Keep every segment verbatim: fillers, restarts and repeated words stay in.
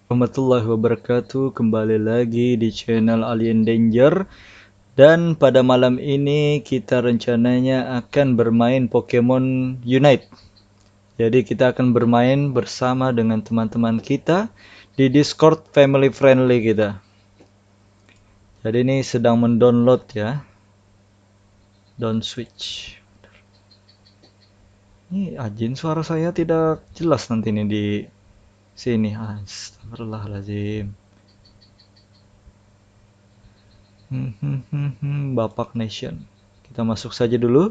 Warahmatullahi wabarakatuh. Kembali lagi di channel Alien Danger. Dan pada malam ini kita rencananya akan bermain Pokemon Unite. Jadi kita akan bermain bersama dengan teman-teman kita di Discord family friendly kita. Jadi ini sedang mendownload ya. Down switch. Ini ajin, suara saya tidak jelas nanti ini di sini. Astagfirullahaladzim. Hmm, hmm, hmm, hmm, Bapak Nation. Kita masuk saja dulu.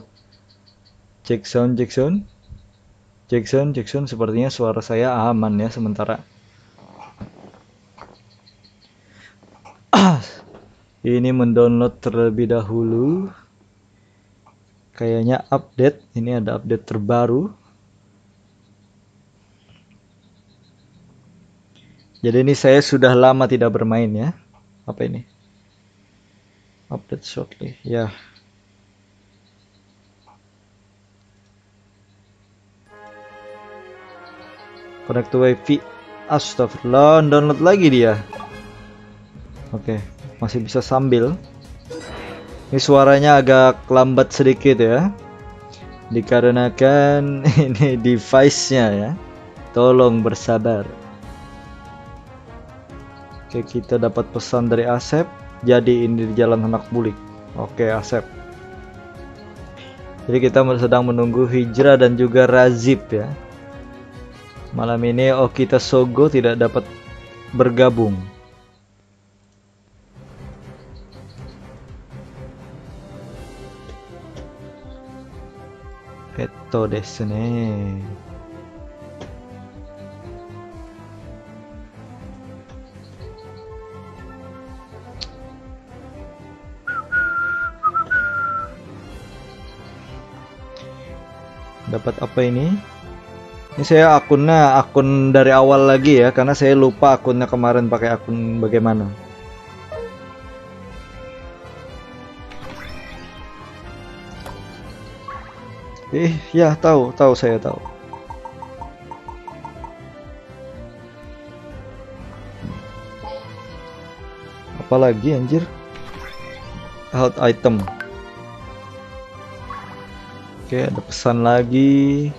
Cek sound, cek sound. Cek sound, cek sound. Sepertinya suara saya aman ya sementara. Ini mendownload terlebih dahulu. Kayaknya update. Ini ada update terbaru. Jadi ini saya sudah lama tidak bermain ya. Apa ini? Update shortly. Ya. Connect to wifi. Astagfirullah, download lagi dia. Oke, masih bisa sambil. Ini suaranya agak lambat sedikit ya. Dikarenakan ini device-nya ya. Tolong bersabar. Oke, kita dapat pesan dari Asep. Jadi ini di Jalan Anak Bulik. Oke, Asep. Jadi kita sedang menunggu Hijrah dan juga Razib ya. Malam ini Okita Sogo tidak dapat bergabung. Peto desu ne. Dapat apa ini? Ini saya akunnya akun dari awal lagi ya, karena saya lupa akunnya kemarin pakai akun bagaimana. Eh, ya, tahu, tahu, saya tahu. Apalagi anjir? Health item. Oke, ada pesan lagi.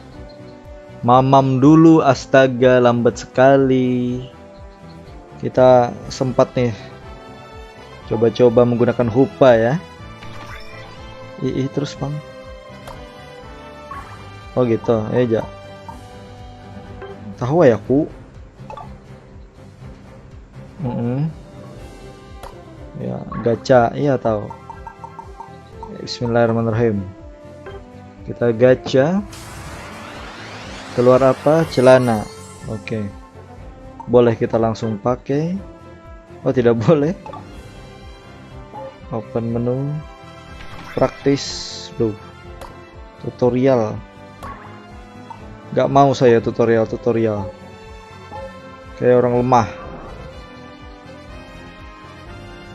Mamam dulu, astaga, lambat sekali. Kita sempat nih coba-coba menggunakan Hoopa ya. Ih, ih, terus, Bang. Oh gitu, ya aja. Tahu ya, aku. Mm-mm. Ya, gacha, iya tahu. Bismillahirrahmanirrahim. Kita gacha. Keluar apa? Celana. Oke. Boleh kita langsung pakai. Oh, tidak boleh. Open menu. Praktis. Duh. Tutorial. Gak mau saya tutorial-tutorial. Kayak orang lemah.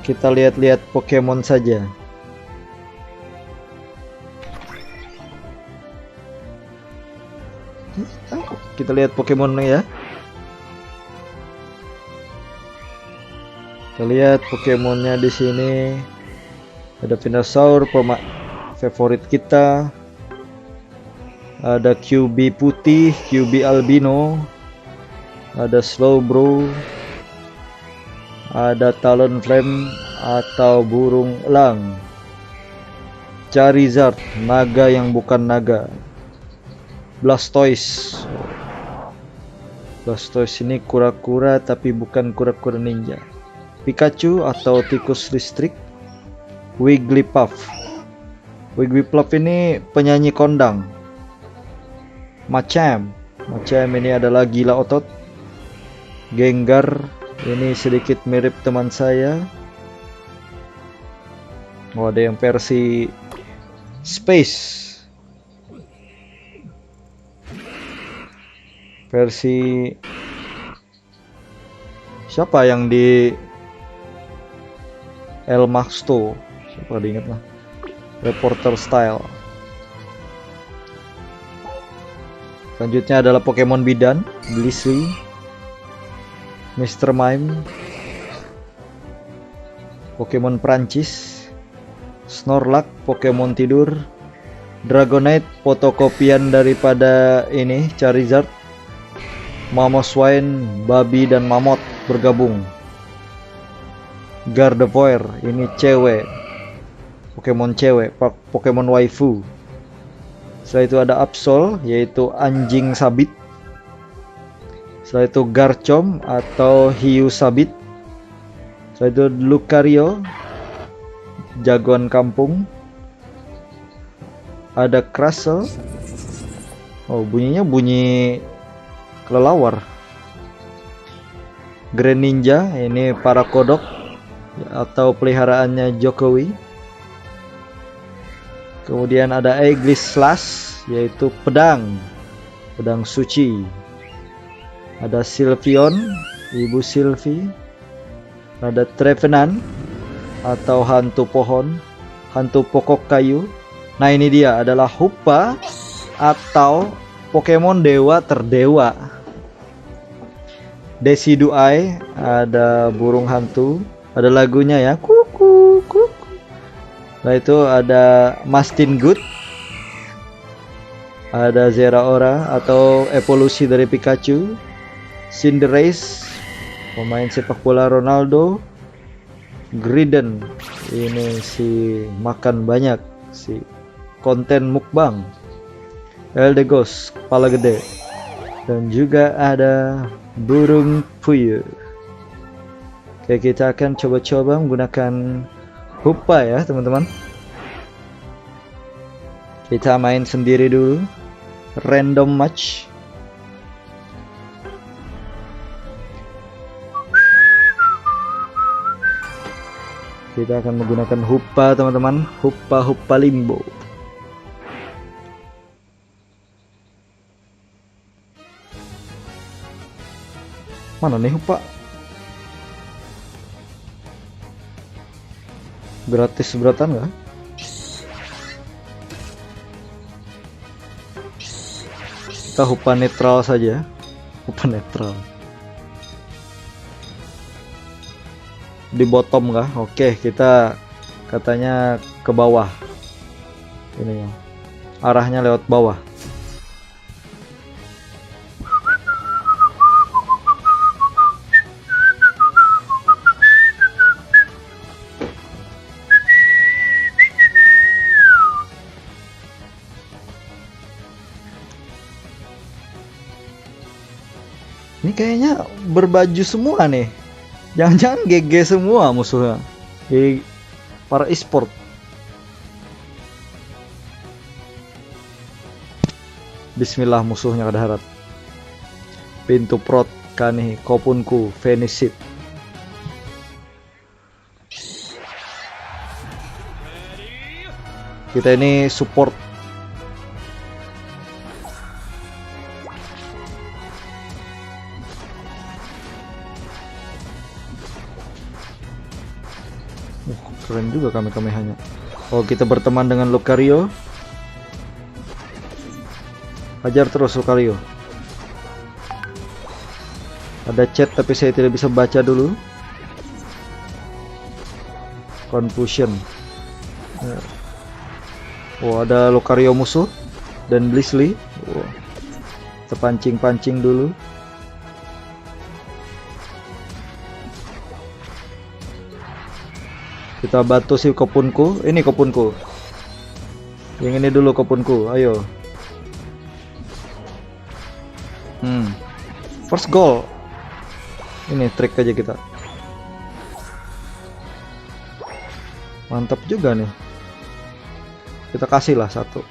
Kita lihat-lihat Pokemon saja. Kita lihat Pokemonnya ya. Kita lihat Pokemonnya di sini. Ada Venusaur, pema- favorit kita. Ada Q B putih, Q B albino. Ada Slowbro. Ada Talonflame atau burung elang. Charizard, naga yang bukan naga. Blastoise. Blastoise ini kura-kura tapi bukan kura-kura ninja. Pikachu atau tikus listrik. Wigglypuff. Wigglypuff ini penyanyi kondang. Machamp. Machamp ini adalah gila otot. Gengar ini sedikit mirip teman saya. Oh, ada yang versi space. Versi siapa yang di El Maxto? Siapa, kada ingat lah. Reporter style. Selanjutnya adalah Pokemon bidan, Blissey. Mister Mime, Pokemon Prancis, Snorlax, Pokemon tidur, Dragonite, fotokopian daripada ini, Charizard, Mamoswine, babi dan mamot bergabung. Gardevoir, ini cewek, Pokemon cewek, Pokemon waifu. Setelah itu ada Absol, yaitu anjing sabit. Setelah itu Garchomp atau hiu sabit. Setelah itu Lucario, jagoan kampung. Ada Crustle. Oh, bunyinya bunyi kelelawar. Greninja, ini para kodok atau peliharaannya Jokowi. Kemudian ada Aegislash, yaitu pedang, pedang suci. Ada Sylveon, Ibu Sylvie. Ada Trevenant atau hantu pohon, hantu pokok kayu. Nah, ini dia adalah Hoopa atau Pokemon dewa terdewa. Decidueye, ada burung hantu, ada lagunya ya, kuku kuku. Nah, itu ada Mastingud, ada Zeraora atau evolusi dari Pikachu, Cinderace, pemain sepak bola Ronaldo, Griden, ini si makan banyak, si konten mukbang, Eldegoss, kepala gede, dan juga ada burung puyuh. Oke, kita akan coba-coba menggunakan Hoopa ya, teman-teman. Kita main sendiri dulu. Random match. Kita akan menggunakan Hoopa, teman-teman. Hoopa, Hoopa Limbo. Mana nih, Pak? Gratis beratan nggak? Kita Hoopa netral saja. Hoopa netral. Di bottom kah? Oke, kita katanya ke bawah. Ini ya. Arahnya lewat bawah. Ini kayaknya berbaju semua nih. Jangan-jangan G G semua musuhnya. Jadi para e-sport. Bismillah, musuhnya kada harat. Pintu prot kanih, kopunku, finish it. Kita ini support. Uh, keren juga kami-kami hanya. Oh, kita berteman dengan Lucario. Hajar terus, Lucario. Ada chat tapi saya tidak bisa baca dulu. Confusion. Oh, ada Lucario musuh dan Blissey. Oh. Terpancing-pancing dulu. Kita bantu si kopunku. Ini kopunku. Yang ini dulu kopunku. Ayo. Hmm. First goal. Ini trik aja kita. Mantap juga nih. Kita kasih lah satu.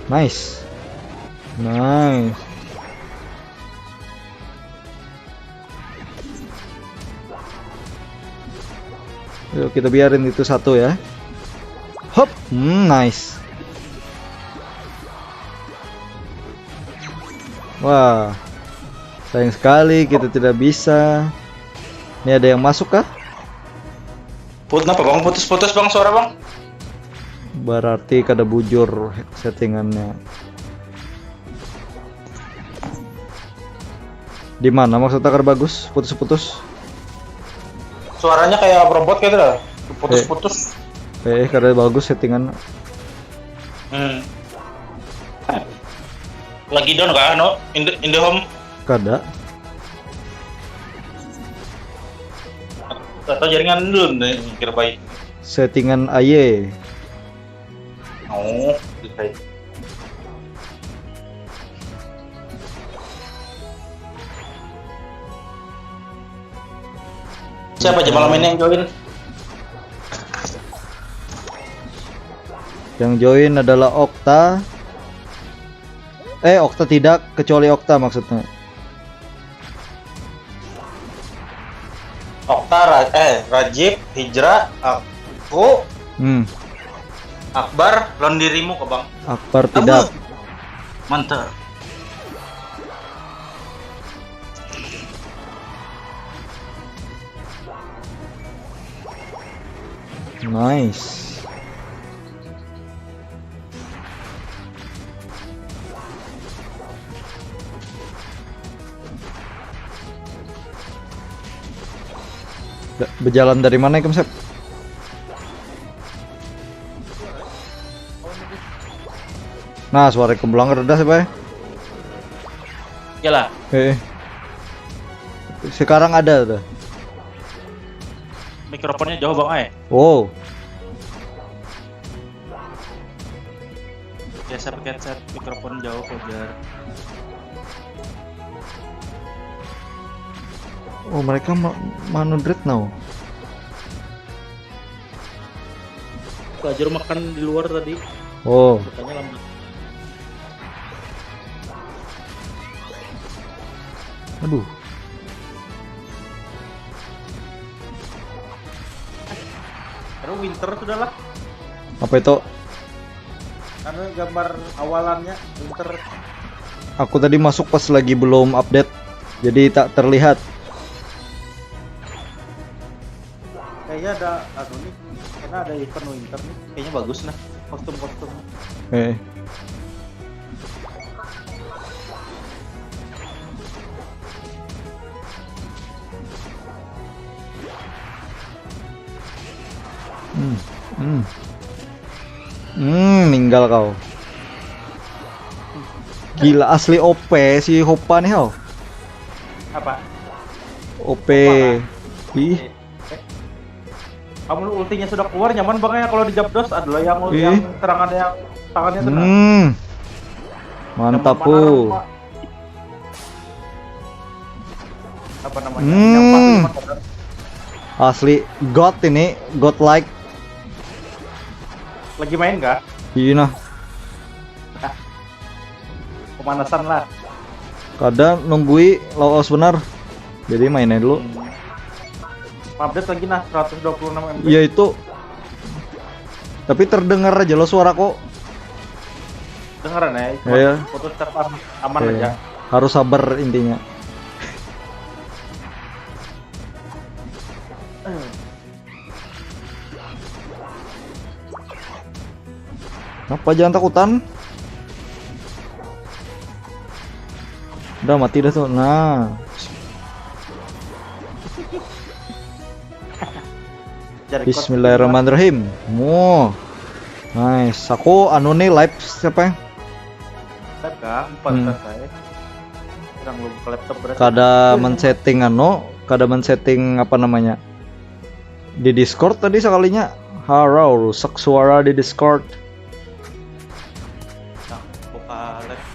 Nice. Nice. Yuk, kita biarin itu satu ya. Hop, hmm, nice. Wah, sayang sekali kita tidak bisa. Ini ada yang masuk kah? Put, napa bang? Putus-putus bang suara bang. Berarti kada bujur settingannya. Di mana maksudnya kada bagus? Putus-putus. Suaranya kayak robot gitu lah. Putus-putus. Eh, eh, kada bagus settingan. Hmm. Lagi down kah, no? Indo Indohome? Kada. Atau jaringan dulu nih, kira baik. Settingan aye. Oh, baik. Siapa aja malam ini yang join? Yang join adalah Okta. Eh, Okta tidak, kecuali Okta maksudnya. Okta, Ra- eh Rajib, Hijra, aku, Hmm, Akbar, lawan dirimu ke bang. Akbar tidak. Mantap. Nice. Be- Berjalan dari mana, Kemsep? Nah, suara kebelang reda siapa ya? Iyalah. Eh. Sekarang ada tuh. Mikrofonnya jauh bang, eh. Oh, Biasa pakai headset, mikrofon jauh, Fajar. Oh, mereka ma- manu dread now. Fajar makan di luar tadi, Oh, makanya lambat. Aduh. Karena winter sudah lah. Apa itu? Karena gambar awalannya winter. Aku tadi masuk pas lagi belum update, jadi tak terlihat. Kayaknya ada anu nih, karena ada event winter nih. Kayaknya bagus nah kostum-kostum. Eh. Hmm, hmm. Hmm, meninggal kau. Gila, asli O P si Hoppa nih, oh. Apa? O P. Ih, Kamu ultinya sudah keluar, nyaman bang ya kalau di Zapdos adalah yang Ih. yang serangan yang tangannya tuh. Nah. Hmm. Mantap, Nyaman banget, uh. Pak. Apa namanya? Hmm. Yang pas, pas, pas. Asli god ini, god like. Lagi main nggak? Iya nah. Pemanasan lah. Kada nunggui lawas benar. Jadi mainnya dulu. Hmm. Update lagi nah, seratus dua puluh enam M B. Iya itu. Tapi terdengar aja lo suara kok. Dengeran ya, Iya. Putus tetap aman Iya. Aja. Harus sabar intinya. Kenapa jangan takutan? Udah mati dah tuh. Nah. Jadi Bismillahirrahmanirrahim. Muh. Nice. Aku anu nih live siapa ya? Live kah? Empat Hmm. Kah, saya. Kurang belum ke laptop berarti. Kada men-setting anu, kada men-setting apa namanya? Di Discord tadi sekalinya. Harau rusak suara di Discord. Nah, buka live.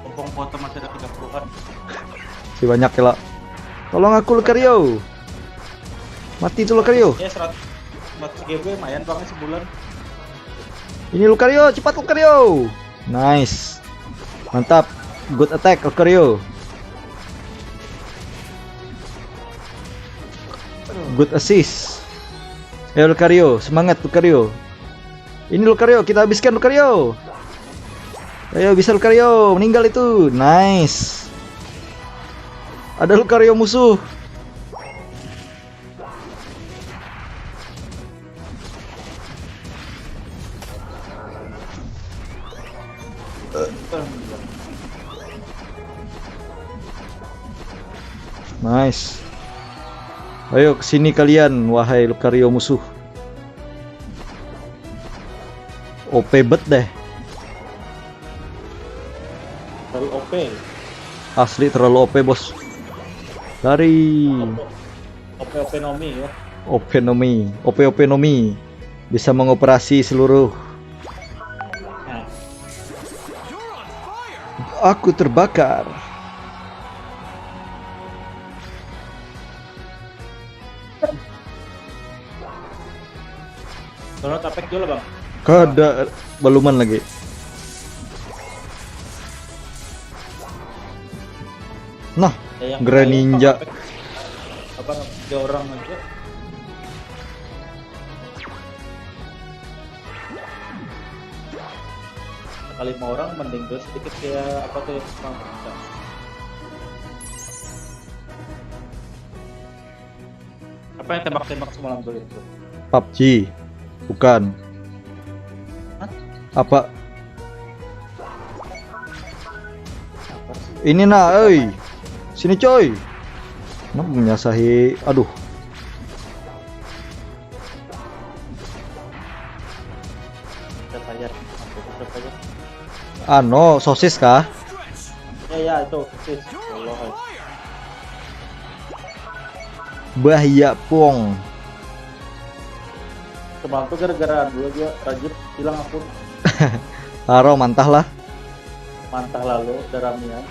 Mumpung kuota masih ada tiga puluhan. Si banyak ya. Tolong aku Lucario. Mati tuh Lucario. Ya seratus empat G B lumayan banget sebulan. Ini Lucario, cepat Lucario. Nice. Mantap. Good attack Lucario. Good assist. Ayo Lucario, semangat Lucario. Ini Lucario, kita habiskan Lucario. Ayo bisa Lucario, meninggal itu. Nice. Ada Lucario musuh. Nice. Ayo kesini kalian, wahai Lucario musuh. O P bet deh. Terlalu O P. Asli terlalu O P, bos. Lari. O P O P nomi ya. O P nomi, O P O P nomi. Bisa mengoperasi seluruh. Nah, Aku terbakar. Donald Apek juga lah bang. Kada, baluman lagi. Nah, Ada yang Greninja. Apa, apa tiga orang aja. Sekali lima orang mending tuh sedikit kayak apa tuh yang Bang Bang. Apa yang tembak-tembak semalam tuh itu? PUBG. Bukan. Hah? Apa? Apa sih? Ini nah, oi. Sini coy. Kenapa menyasahi? Aduh. Udah bayar. Udah bayar. Ano, sosis kah? Ya ya itu sis. Allah. Bahaya pong. Semalam tuh gara-gara dulu aja Rajib hilang akun. Aro mantah lah. Mantah lalu udah ramian.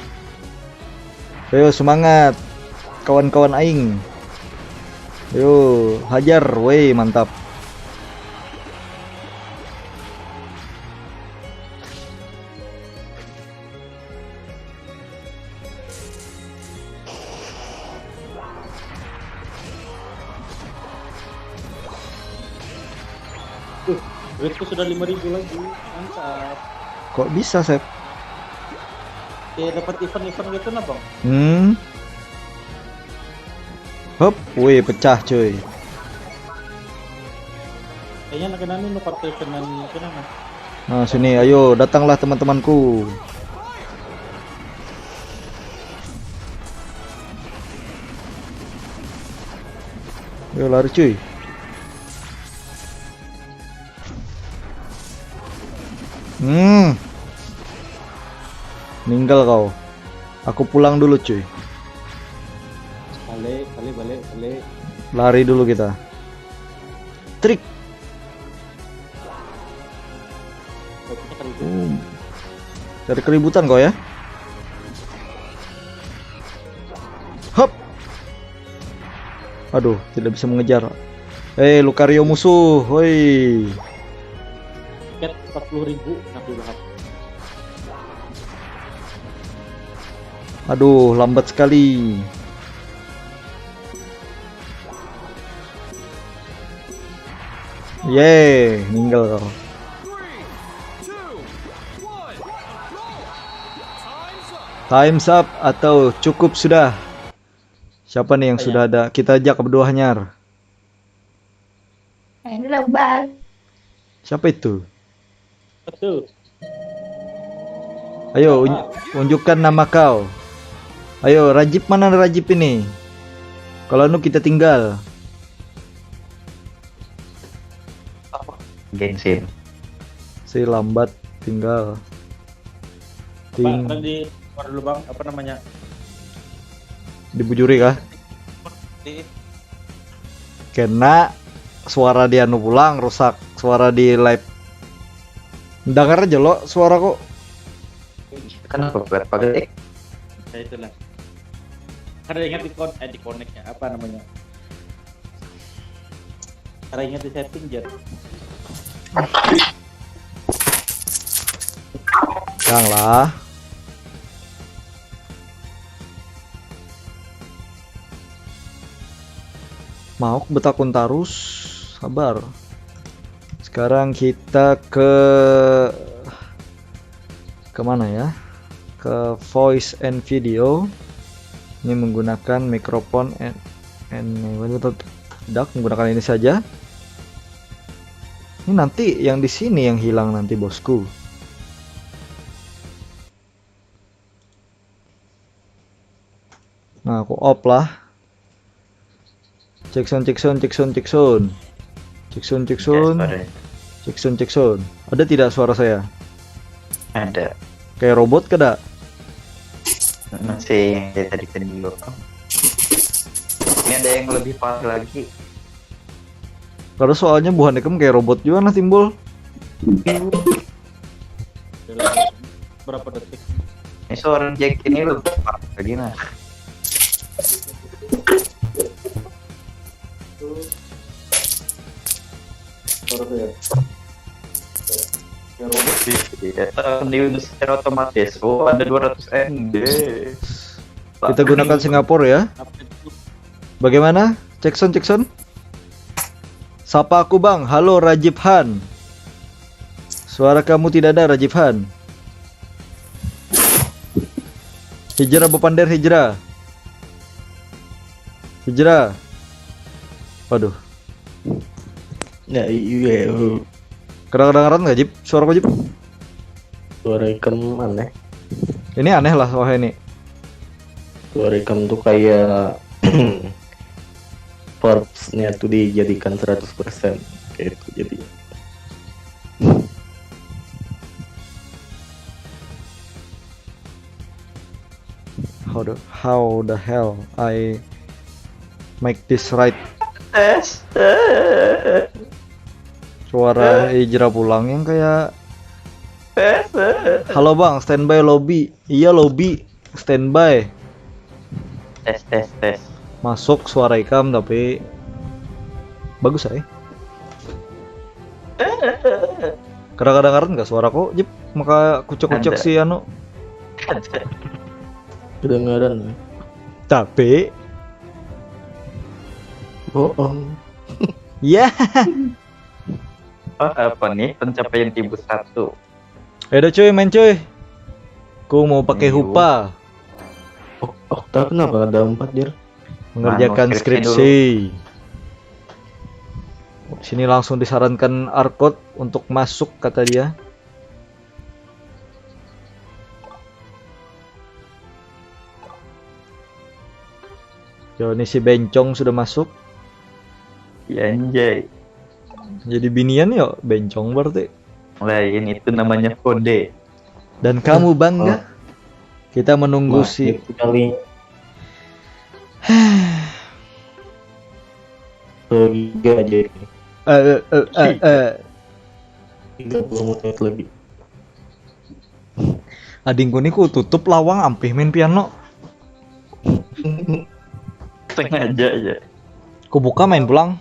Ayo semangat kawan-kawan aing. Ayo hajar, weh, mantap. Duitku sudah lima ribu lagi. Mantap. Kok bisa, Sep? Ya dapat event-event gitu nah bang. Hmm. Hup, wih, pecah cuy. Kayaknya nak kena nih nuker tuh kena nih kena nah. Nah, sini, ayo datanglah teman-temanku. Ayo lari cuy. Hmm. Ninggal kau. Aku pulang dulu cuy. Balik, balik, balik, balik. Lari dulu kita. Trik. Baiknya kali itu. Hmm. Cari keributan kau ya. Hop. Aduh, tidak bisa mengejar. Eh, Lucario musuh, woi. Tiket empat puluh ribu nanti udah. Aduh, lambat sekali. Yeay, ninggal kau. Time's up atau cukup sudah? Siapa nih yang sudah ada? Kita ajak berdua hanyar. Ini lah bang. Siapa itu? Betul. Ayo, un- unjukkan nama kau. Ayo, Rajib mana Rajib ini? Kalau nu kita tinggal. Gengsin. Si lambat tinggal. Bang, Ting kan di luar dulu bang, apa namanya? Dibujuri kah? Di Kena suara di anu pulang rusak, suara di live. Dengar aja lo suara kok. Kenapa berapa gede? Ya itulah. Kada ingat di kon eh di connect-nya apa namanya? Kada ingat di setting jar. Yang lah. Mauk betakun tarus, sabar. Sekarang kita ke kemana ya? Ke voice and video. Ini menggunakan mikrofon and, and tidak menggunakan ini saja. Ini nanti yang di sini yang hilang nanti, bosku. Nah, aku off lah. Cek sound, cek sound, cek sound, cek sound. Cek sound, cek sound. Cek sound, cek sound. Ada tidak suara saya? Ada. Kayak robot kada? Masih yang kayak tadi, tadi dulu. Ini ada yang lebih parah lagi. Karena soalnya buhan ikam kayak robot juga nah timbul. Berapa detik? Ini seorang Jack ini lebih parah lagi nah. Parah ya. Ya, robot. Iya, di user otomatis. Oh, ada dua ratus M B. Kita gunakan Singapura ya. Update dulu. Bagaimana? Cek sound, cek sound. Sapa aku, Bang? Halo, Rajib Han. Suara kamu tidak ada, Rajib Han. Hijrah bapander, hijrah. Hijrah. Waduh. Ya, iya. Kada kedengaran nggak, Jip? Suaraku, Jip? Suara ikam aneh. Ini aneh lah, wah ini. Suara ikam tuh kayak Forbes-nya tuh dijadikan seratus persen. Kayak itu jadi. How the, how the hell I make this right? Tes, tes, Suara Hijrah pulang yang kayak, tes, tes. Halo, Bang, standby lobby. Iya, lobby. Standby. Tes, tes, tes. Masuk suara ikam, tapi bagus, ay. Kada kedengaran gak suaraku, Jip? Maka kucuk-kucuk si anu. Kedengaran. Tapi bohong. Ya. Oh, apa nih pencapaian Tibu satu? Ayo dah, cuy, main, cuy. Ku mau pakai hupa. Oh, Okta kenapa ada empat, Dir? Mengerjakan skripsi. Sini langsung disarankan Arkot untuk masuk, kata dia. Yo, ini si Bencong sudah masuk. Ya, anjay. Jadi binian yo, Bencong berarti. Lain, itu namanya kode. Dan kamu bangga? Kita menunggu si sekali. Tiga aja ini. Eh, eh, eh, eh, eh. Tiga puluh menit lagi. Adingku ni ku tutup lawang ampih main piano. Sengaja aja. Ku buka main pulang.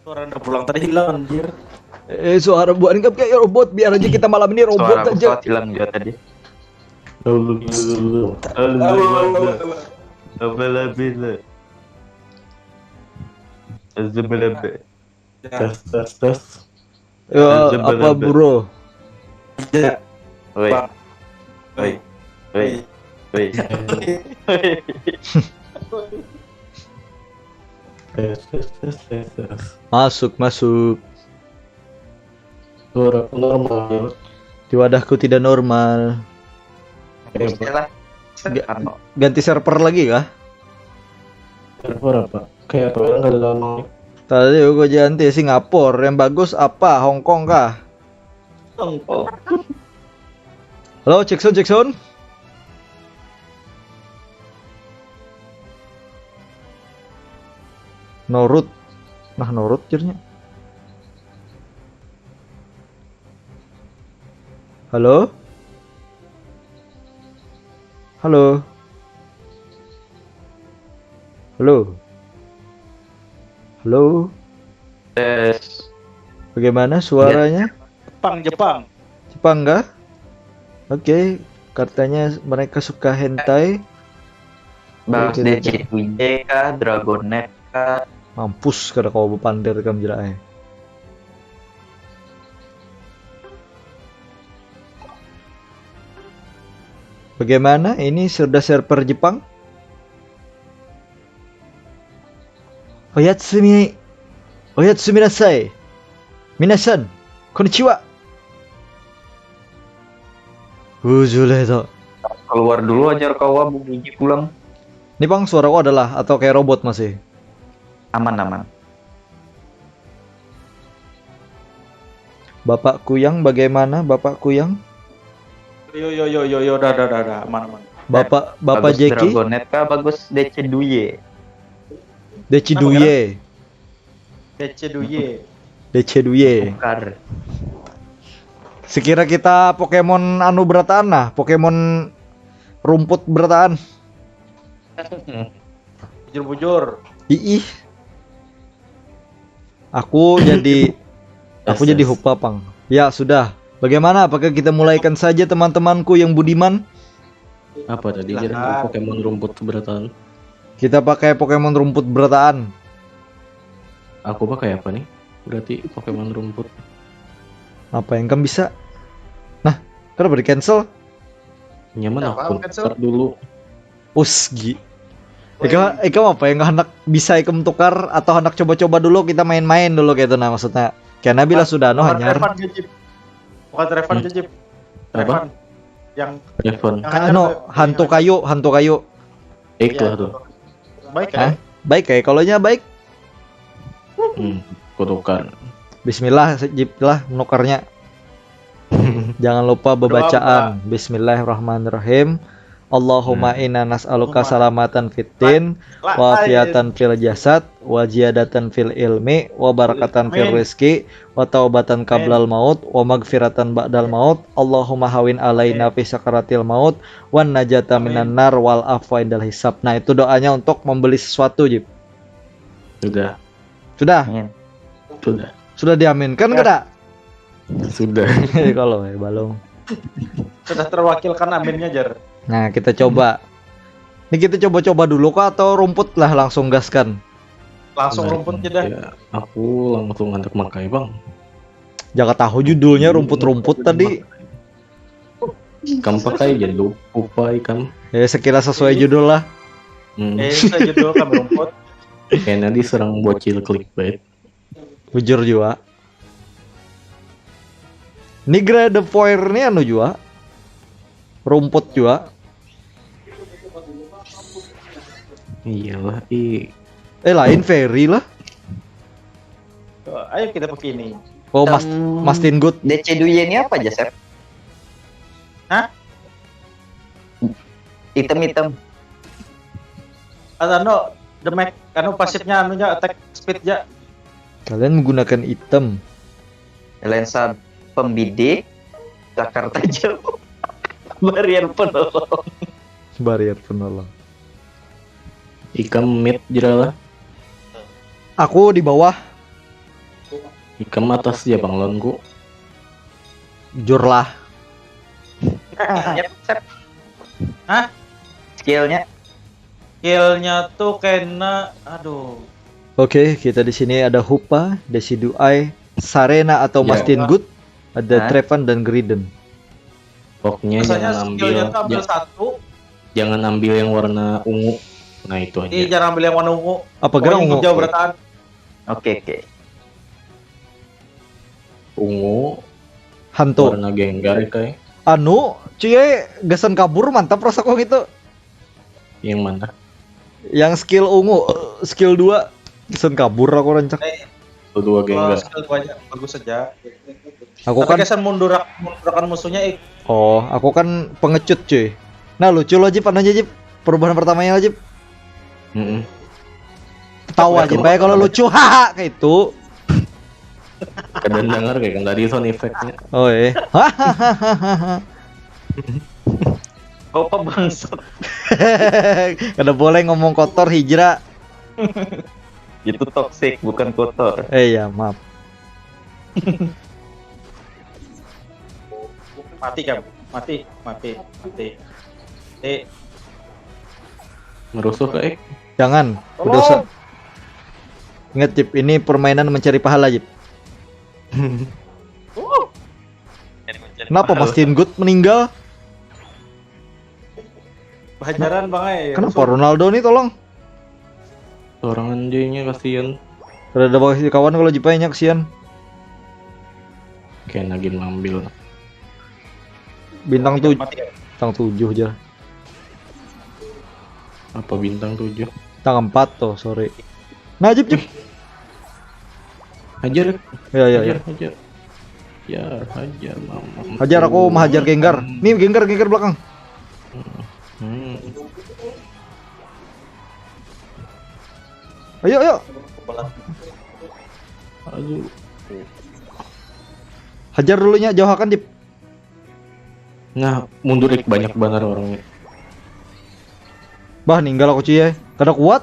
Suara anda pulang tadi hilang, anjir. Eh, suara buat ini kayak robot, biar aja kita malam ini robot aja. Suara hilang juga tadi. Apa lagi? Tes, tes, tes. Ya, apa, bro? Ya. Woi. Woi. Woi. Woi. Tes, tes, tes, tes, tes. Masuk, masuk. Suara normal. Di wadahku tidak normal. Oke, Pak. Ganti server lagi kah? Server apa? Kayak apa? Orang nggak ada lama. Tadi gua ganti Singapura. Yang bagus apa? Hong Kong kah? Hong Kong. Halo, cek sound, cek sound. Norut. Nah, norut jernya. Halo? Halo? Halo? Halo? Tes. Bagaimana suaranya? Jepang, Jepang. Jepang kah? Oke, katanya mereka suka hentai. Bahas D C T J kah, Dragonet kah? Mampus, kada kawa bapander ikam, jera ai. Bagaimana? Ini sudah server Jepang? Oyatsumi, oyatsumi nasai. Minasan, konnichiwa. Ujule to. Keluar dulu, ajar kawa bunyi pulang. Ini pang suaraku adalah atau kayak robot masih? Aman, aman. Bapak Kuyang, bagaimana Bapak Kuyang? Yo yo yo yo yo dah dah dah dah aman aman. Bapak Bapak Bagus Jeki, Dragonet kah bagus D C Duye? Deci Duye. D C Duye. Deci Duye. Tukar. Sekira kita Pokemon anu berataan lah, Pokemon rumput berataan. Bujur-bujur. Iih. Aku jadi aku Yes, jadi yes. Hupa pang. Ya sudah. Bagaimana? Apakah kita mulaikan saja teman-temanku yang budiman? Apa tadi Silakan. Jaran? Pokemon rumput berataan. Kita pakai Pokemon rumput berataan. Aku pakai apa nih? Berarti Pokemon rumput. Apa yang kamu bisa? Nah, kenapa di cancel? Nyaman Kenapa aku cancel? Start dulu. Usgi. Ikam, ikam apa yang hendak bisa ikam tukar atau hendak coba-coba dulu kita main-main dulu gitu nah maksudnya. Karena bila sudah no Bukan hanyar. Revan aja Jip. Bukan Revan Hmm. aja Jip. Apa? Revan. Yang Revan. yang Ka- hanyar no, tuh. hantu kayu, hantu kayu. Eik Iya, lah tuh. Baik Hah? ya. Baik kayak kalau nya baik. Hmm, aku tukar. Bismillah Jip lah nukarnya. Jangan lupa bebacaan. Bismillahirrahmanirrahim. Allahumma Hmm. inna nas'aluka Allahumma. salamatan fid din, La- wa afiatan fil jasad, wa ziyadatan fil ilmi, wa barakatan fil Amin. rizki, wa taubatan qablal maut, wa magfiratan ba'dal maut. Allahumma hawin alaina fi sakaratil maut, wan najata Amin. minan nar, wal afwa indal hisab. Nah, itu doanya untuk membeli sesuatu, Jip. Sudah. Sudah? Amin. Sudah. Sudah diaminkan Ya. kada? Sudah. Eh, kalau eh, balong. Sudah terwakilkan aminnya Jar. Nah, kita coba. Ini kita coba-coba dulu kah atau rumput lah langsung gaskan? Langsung Nah, rumput aja dah. Ya, aku langsung handak makai bang. Jangan tahu judulnya rumput-rumput tadi. Kam pakai aja dulu, Hupa ikam. Ya sekira sesuai judul lah. Hmm. Eh, saya judul kami rumput. Kayaknya diserang bocil clickbait. Bujur jua. Ini Great Foire ini anu jua. Rumput jua. Iyalah, i Eh lain fairy lah. Tuh, ayo kita pakai ini. Oh, Mas Tem- Mastin Good. D C Duye ini apa aja, Sep? Hah? Item-item. Atau anu, damage, anu pasifnya anunya attack speed ya. Kalian menggunakan item. Lensa pembidik, cakar tajam, barrier penolong. Barrier penolong. Ikam mid jeralah. Aku di bawah. Ikam atas ya bang lawanku. Jujur lah. Skillnya, Sep. Hah? Skillnya. Skillnya tuh kena, aduh. Oke, kita di sini ada Hupa, Desidueye, Sarena atau Ya. Mastin Good, ada Hah? Trevan dan Griden. Pokoknya Biasanya jangan ambil, skillnya tuh ambil ja- satu. Jangan ambil yang warna ungu. Nah itu aja. Ih, jangan ambil yang warna ungu. Apa gerang Pokoknya ungu? Hijau berataan. Oke, oke. Ungu, Hantu. Warna Gengar kayak. Anu, cie gasan kabur mantap rasaku gitu. Yang mana? Yang skill ungu, eh, skill dua gasan kabur aku rancak. Itu dua Oh, Gengar. skill dua aja. Bagus aja. Aku Tapi kan kesan mundurak mundurakan musuhnya ik. Oh, aku kan pengecut cuy. Nah, lucu lo Jip anunya Jip. Perubahan pertamanya lo Jip. Mm-mm. Tawa aja bae kalau lucu. Haha, kayak itu. Kadang dengar kayak kan tadi sound effect-nya. Oh, eh. Kok apa bangsat? Kada boleh ngomong kotor hijrah. Itu toxic, bukan kotor. Eh ya, maaf. Mati kamu. Mati, mati, mati. Mati. Merusuh kayak. Jangan, Tolong. berdosa. Ingat Jip, ini permainan mencari pahala Jip. Uh, Kenapa Mastin Good meninggal? Bajaran bang eh. Kenapa Ronaldo nih tolong? Sorangan jadinya kasihan. Kada ada bagi kawan kalau Jipainya kesian. Kayak lagi ngambil. Bintang tuh Mati kan? Bintang tujuh aja. Apa bintang tujuh? Tang empat tuh, sorry. Nah, Jip, Jip. Hajar. Ya, ya, hajar, ya. Hajar. Ya, hajar mama. Hajar, aku mah hajar Gengar. Nih, Gengar, Gengar belakang. Hmm. Ayo, ayo. Aduh. Hajar dulunya, jauhakan, Jip. Nah, mundur, ik, banyak banget orangnya. Bah, ninggal aku, cuy, ya. Kada kuat.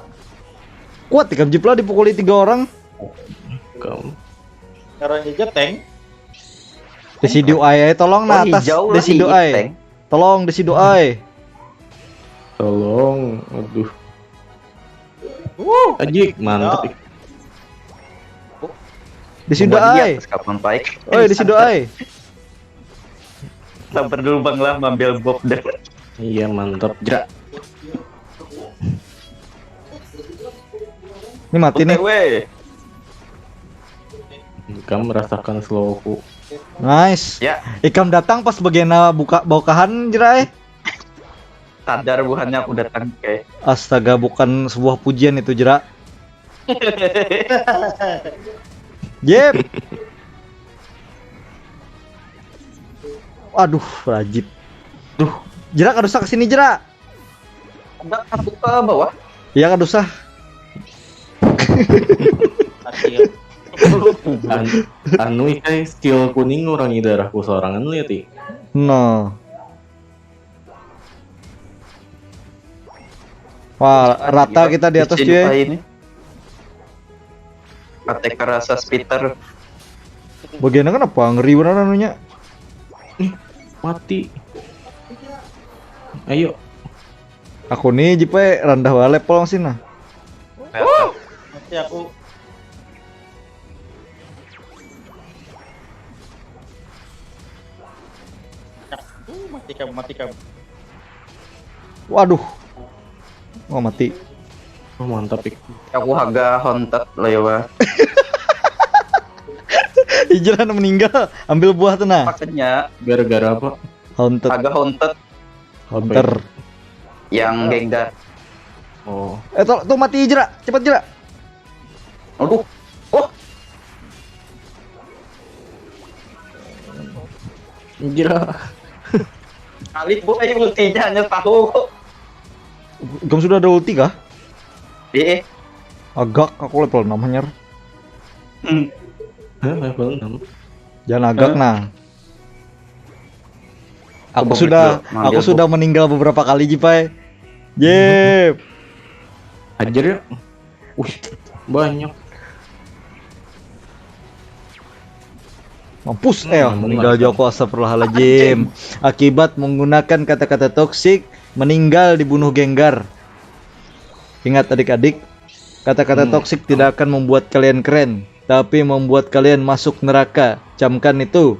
Kuat, ikam, Jip, lah, dipukuli tiga orang. Kamu. Karena aja tank. Desidu ai, ai, tolong, Oh, nah, atas. hijau Desidu lagi, ai. Teng. Tolong, Desidu ai. Tolong. Aduh. Wuh. Ajik, mantap. Ya. Ik. Desidu Buat di ai. Atas kapan, Pak? Oi, Desidu ai. Sabar dulu, Bang, lah, ambil bob deh. Iya, mantap, Jra. Ini mati nih. Weh. Kamu merasakan slowku. Nice. Ya, Ikam datang pas bagena buka baukahan, Jra, eh. Sadar buhannya aku datang, kayak. Astaga, bukan sebuah pujian itu, Jra. Jep. Aduh, Rajib. Duh, Jra, kada usah kesini, Jra. Ada masuk ke bawah. Ya, kada usah. Hasil. An anu, ikai, skill kuning ngurangi darahku sorangan, lihat, ih. No. Wah, rata kita di atas, Licin cuy. Pak ini. Kata kerasa spitter. Bagiannya kenapa? Ngeri bener anunya. Mati. Ayo. Aku nih, Jipe, randah wae level sih, nah. Mati aku. Uh, mati kamu, mati kamu. Waduh. Oh, mati. Oh, mantap, ik. Aku haga haunted lah ya, wah. Hijrah meninggal, ambil buah tuh, nah. Makanya Gara-gara apa? Haunted, haga haunted haunter. Yang Gengar. Oh, Eh, tuh, tuh mati, Jra. Cepat, Jra. Aduh. Oh, Jra. Alif boy, ultinya hanya tahu kok. Kamu sudah ada ulti kah? Eh, Agak, aku level enam hanyar. Hmm. Hah, level enam. Jangan agak, Hah? Nang. Aku Aku sudah, betul, ngambil aku sudah meninggal beberapa kali, Jipai. Jep. Hajar ya. Wih, banyak. Mampus, Hmm, eh, mampus. Meninggal Joko, astagfirullahaladzim. Akibat menggunakan kata-kata toksik, meninggal dibunuh Gengar. Ingat, adik-adik, kata-kata Hmm. toksik tidak akan membuat kalian keren, tapi membuat kalian masuk neraka. Camkan itu.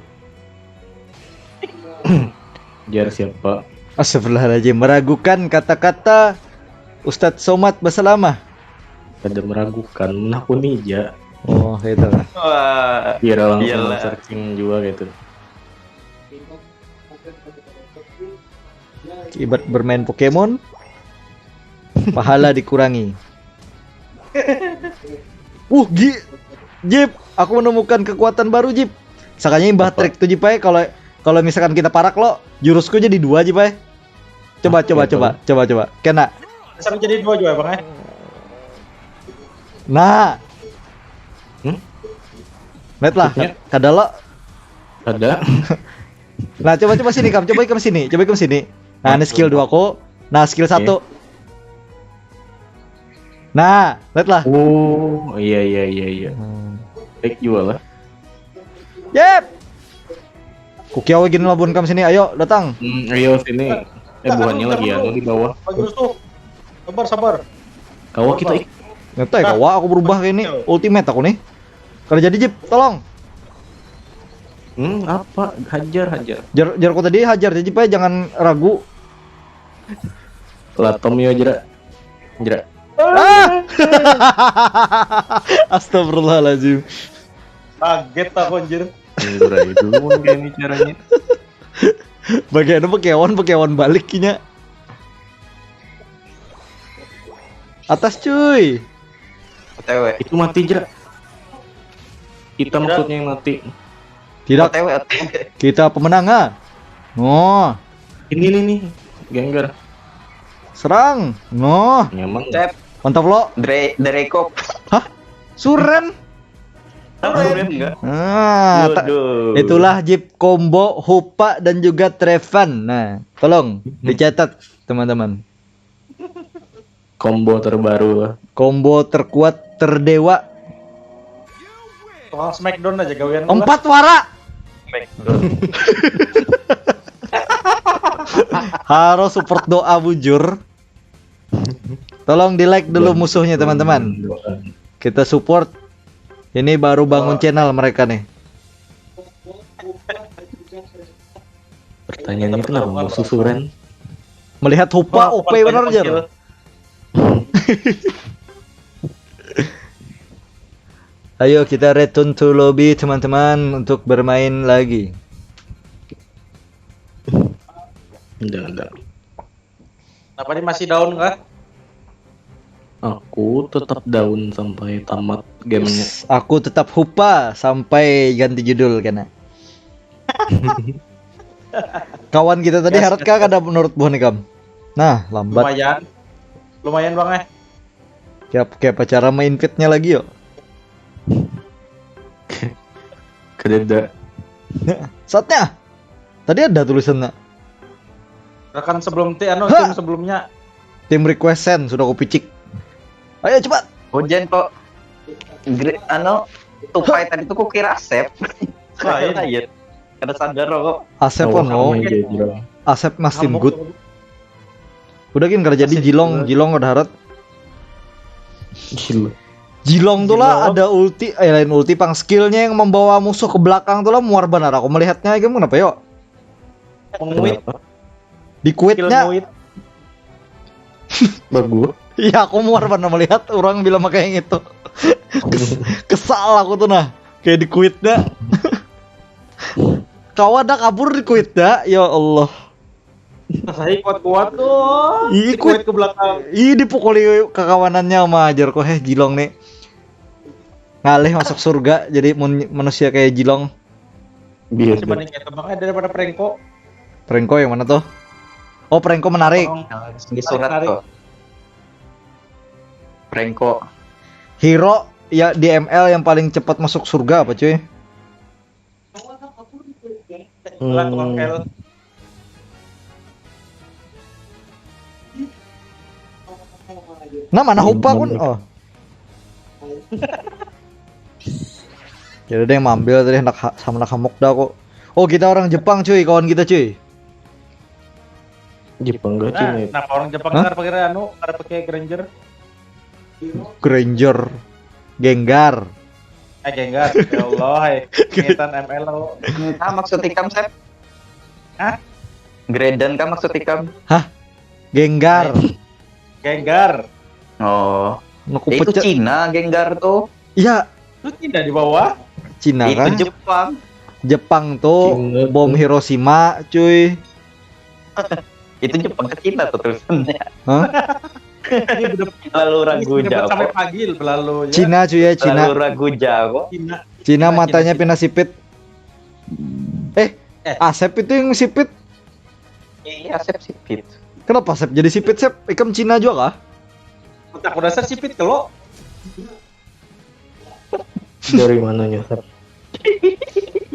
Jar siapa? Astagfirullahaladzim, meragukan kata-kata Ustadz Somad Basalamah. Kada meragukan, menakuni ja. Oh, itu lah. Wah, Biar langsung Iyalah. Searching juga gitu. Akibat bermain Pokemon, pahala dikurangi. Uh, Gi, Jip, aku menemukan kekuatan baru, Jip. Sakanya imbah Apa? Trik tuh, Jip, ai. Kalau, kalau misalkan kita parak lo, jurusku jadi dua, Jip, ai. Coba, Ah, coba, iya, coba, coba, coba. Kena. Bisa menjadi dua juga, Bang, eh. Nah. Hmm? Lihat lah, Maksudnya? kada lo. Ada. Nah, coba, coba sini, Kam. Coba ikam sini. Coba ikam sini. Nah, ini skill dua ku. Nah, skill satu. Nah, lihat lah. Oh, iya, iya, iya, iya. Hmm. Baik juga lah. Yep. Kukiau gini lah, bun, Kam, sini. Ayo, datang. Hmm, ayo sini. Eh, Nah, buhannya aduh, lagi jangan anu dulu. Di bawah. Bagus tuh. Sabar, sabar. Kawa kita, ik. Ngetai, kawa aku berubah kayak ini. Ultimate aku nih. Kada jadi, Jip, tolong. Hmm, apa? Hajar, hajar. Jar, jarku tadi hajar, jadi, Jip, ai, jangan ragu. Latom yo, Jra. Jra. Ah! Astagfirullahaladzim. Kaget aku, anjir. Mundur aja dulu, mun kayak ini caranya. Bagian apa, kewan, kewan balik kinya. Atas cuy. OTW. Itu mati, Jra. Kita maksudnya yang mati. Tidak, OTW, OTW. Kita pemenang ah. Oh, Ini nih nih. Gengger. Serang. Noh, Memang. Cep, mantap lo. Dre, Drekop. Suren. Suren enggak? Nah, ta- Waduh. Itulah Jeep combo Hupa dan juga Trevan. Nah, tolong dicatat teman-teman. Combo terbaru lah. Combo terkuat terdewa. Tukang smackdown aja gawian. Empat wara. Harus support doa bujur. Tolong di like dulu musuhnya teman-teman. Kita support. Ini baru bangun channel mereka nih. Pertanyaannya kenapa musuh Suren? Melihat Hupa Oh, OP bener aja. Ayo kita return to lobby teman-teman untuk bermain lagi. Enggak, enggak. Apa ini masih down kah? Aku tetap down sampai tamat gamenya. Aku tetap Hupa sampai ganti judul kena. Kawan kita tadi Yes, harat yes, kah yes. Kada menurut buah nih kam? Nah, lambat. Lumayan. Lumayan bang eh. Kayak kayak apa cara main fitnya lagi yuk. Kededa. Saatnya. Tadi ada tulisannya. Rekan sebelum ti anu Ha! Tim sebelumnya. Tim request send sudah kupicik. Ayo cepat. Hujan kok. Gre, anu, tupai tadi tuh kukira Asep. Lain. Lain. Kada sadar kok. Asep Oh, kan no. Sama aja, Jra. Asep mas tim Ngambek good. tuh. Udah gin kada jadi Asep Jilong, good. Jilong kada harat. Gila. Jilong tuh lah Jilong. Ada ulti, eh lain ulti pang skillnya yang membawa musuh ke belakang tuh lah muar banar aku melihatnya game kenapa yuk? Penguit. Kenapa? Di Skill quitnya, nguit. Bagus. Iya aku muar pernah melihat orang bilang pakai yang itu. Kes- kesal aku tuh nah, kayak di quitnya. Kawan dah kabur di quitnya, ya Allah. Nah, saya kuat-kuat tuh. Ih, Dikuit kuat. Ke belakang. Ih dipukuli kekawanannya sama ajar kok heh Jilong nih. Ngalih masuk surga jadi mun- manusia kayak Jilong. Biar Cuma nih kayak tebangnya daripada Prengko. Prengko yang mana tuh? Oh Prengko menarik. Tolong Di surat tarik. Tuh. Prengko. Hero ya di M L yang paling cepat masuk surga apa cuy? Lah tukang Hmm. L. Nah mana Iya, Hupa kun? bener. Oh. Jadi ada yang mambil tadi anak ha- sama anak hamuk dah kok. Oh kita orang Jepang cuy, kawan kita cuy. Jepang gak Nah, Cina ya? Kenapa orang Jepang Hah? Nggak pakai anu, nggak pakai Granger? Granger, Gengar. Eh Gengar, ya Allah, hai. Ngetan M L lo. Entah maksud ikam Sep? Hah? Gredan kah maksud ikam? Gengar. Gengar. Oh. Nuku Ya, itu pecah. Cina Gengar tuh. Iya, Itu tidak di bawah. Cina Itu kan? Jepang. Jepang tuh Cina bom tuh. Hiroshima, cuy. Itu Jepang ke Cina tuh tulisannya. Hah? Lalu ragu Ini jauh. Sampai pagi belalu ya. Cina cuy ya, Cina. Lalu ragu jauh. Cina. Cina Cina, matanya Cina. Pina sipit. Eh, Eh. Asep itu yang sipit. Iya, Sep sipit. Kenapa Sep jadi sipit Sep? Ikam Cina juga kah? Otak dasar sipit kalau Dari mananya, Sep?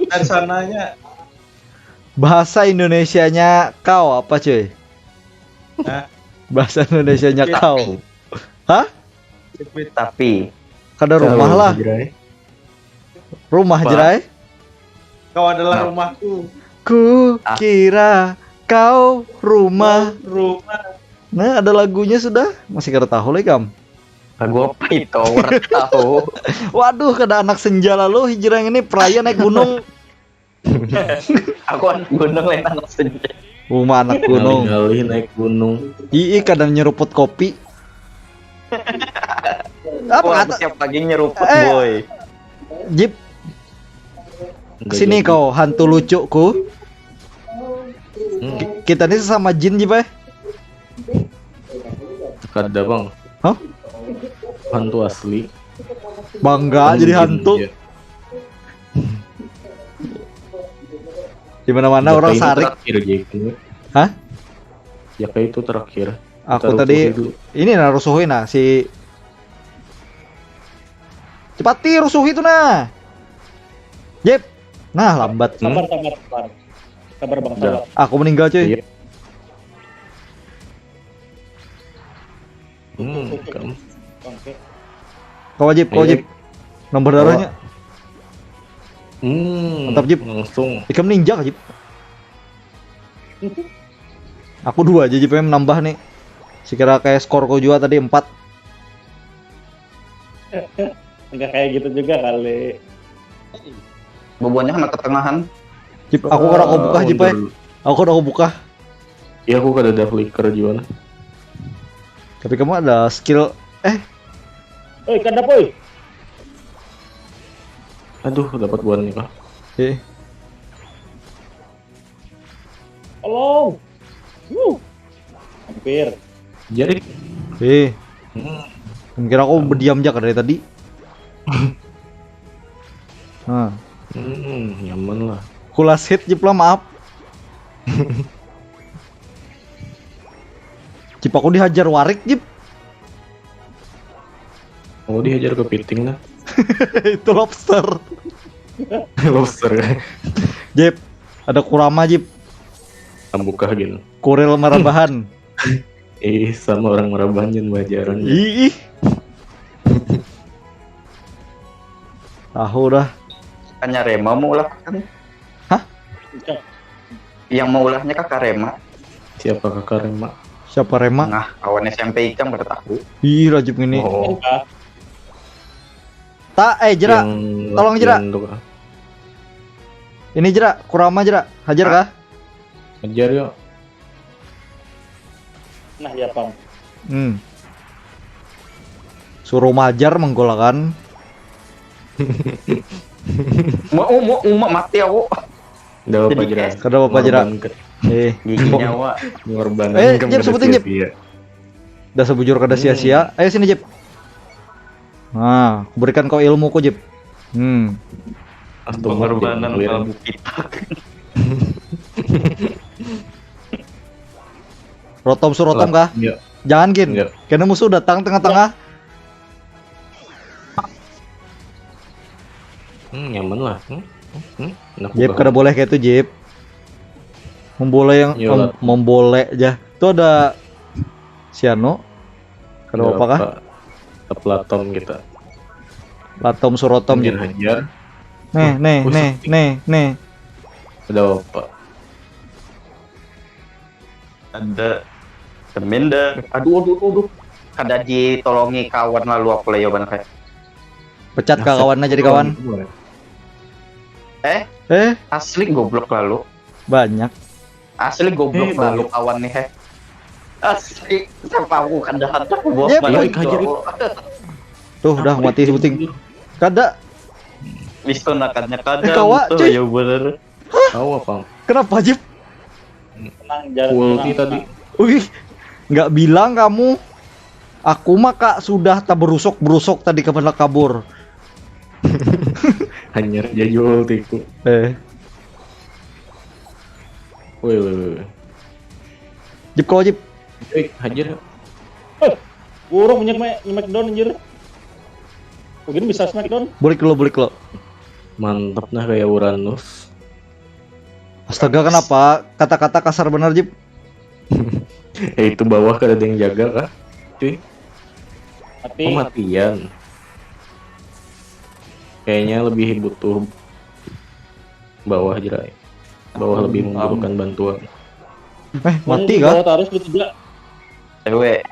Dari sananya. Bahasa Indonesianya kau apa cuy? Hah? Bahasa Indonesianya Tapi. Kau. Hah? Sipit. Tapi Kada rumah Tahu, lah. Jrai. Rumah Apa? Jrai. Kau adalah Nah. Rumahku. Ku Ah. Kira kau rumah. Rumah. Nah, ada lagunya sudah. Masih kada tahu lagi kam. Lagu apa itu? Orang tahu. Waduh, kada anak senja lalu hijrah ini peraya naik gunung. Aku anak gunung lain anak senja. Uma anak gunung. Ngalih-ngalih naik gunung. Ii kadang nyeruput kopi. Apa Wah, kata tiap pagi nyeruput Eh. boy. Jip? Nggak Sini jadi. Kau hantu lucuku. Hmm, Ki- Kita ini sesama jin Jip eh. Kada bang. Hah? Hantu asli. Bangga jadi hantu. Di mana-mana orang sarik. Terakhir, hah? Ya kayak itu terakhir. Aku tadi ini nah rusuhin nah si Cepati rusuh itu nah. Jep. Nah, lambat. Sabar, sabar, sabar. Sabar, Bang, sabar. Aku meninggal, cuy. Iya. Hmm, kamu. Kau wajib, kau wajib. Nomor darahnya. Hmm, mantap, Jip. Langsung. Ikam ninja, Jip. Aku dua aja, Jip, yang nambah nih. Sekira kayak skor kau juga tadi empat. Enggak kayak gitu juga kali. Bubuhannya kena ketengahan. Cip, aku kada kau buka, Cip, eh. Aku kada kau buka. Iya, aku kada ada flicker juga nah. Tapi kamu ada skill, eh. Eh, kada, boy. Aduh, dapat buahnya kah? Eh. Tolong. Wuh. Hampir. Jadi. Eh. Hmm. Kira aku berdiam aja dari tadi. Nah. Hmm, nyaman lah. Kulas hit, Jip, lah, maaf. Jip, aku dihajar warik, Jip. Oh, dihajar kepiting lah. Itu lobster. Lobster. Jip, ada kurama, Jip. Tambukah gin. Kuril marabahan. Ih, sama orang marabahan jangan bajaran. Ih. Tahu dah. Hanya Rema mau lah kan? Hah? Yang mau ulahnya kakak Rema. Siapa kakak Rema? Siapa Rema? Nah, kawan S M P ikam bertahu. Ih, Rajib ini. Oh. Tak, eh, Jera. Tolong, Jera. Ini, Jera, Kurama, Jera. Hajar kah? Hajar yuk. Nah, ya, Pang. Hmm. Suruh majar menggolakan. Mau mau umak mati aku. Kada apa-apa, Jera. Kada apa-apa, Jera. Eh, gigi nyawa. Ngorbanan. Eh, Jep, sebutin, Jep. Dah sebujur kada sia-sia. Hmm. Ayo sini, Jep. Nah, aku berikan kau ilmuku, Jep. Hmm. Pengorbanan kalbu kita. Rotom surotom kah? Iya. Jangan, gin. Iya. Karena musuh datang tengah-tengah. Hmm, nyaman lah. Hmm? Hmm? Jep, kada boleh kayak itu, Jep. Memboleh yang mem memboleh aja. Itu ada Siano. Kada apa kah? Platom kita. Platom surotom gitu. Hajar. Nih, nih, nih, nih, nih. Ada apa? Ada semen dah. Aduh, aduh, aduh, aduh. Kada ditolongi kawan lalu aku lah jawaban kayak. Pecat kawan aja di kawan. Eh? Eh? Asli goblok lalu. Banyak. Asli goblok eh, lalu kawan nih, heh. Asli, siapa aku kada handak buat balik aja. Tuh, udah mati sebuting. Kada. Diskonakannya kada. Eh, kawa, cuy. Ya bener. Hah? Tahu apa? Kenapa, Jip? Tenang, jangan. Ulti tadi. Wih, nggak bilang kamu. Aku mah kak sudah tak berusok berusok tadi kemana kabur. Hanyar aja jual ultiku. Eh. Woi, woi, woi. Jip kau, Jip. Woi, hajar. Eh, burung nyemek nyemek down anjir. Mungkin bisa smackdown. Bulik lo, bulik lo. Mantap nah kayak Uranus. Astaga, kenapa kata-kata kasar benar, Jip? Ya itu bawah kada ada yang jaga kah? Cuy. Mati. Oh, matian. Kayaknya lebih butuh bawah aja lah. Bawah lebih membutuhkan bantuan. Eh, mati kah? Bawah harus ditegak. Ewe.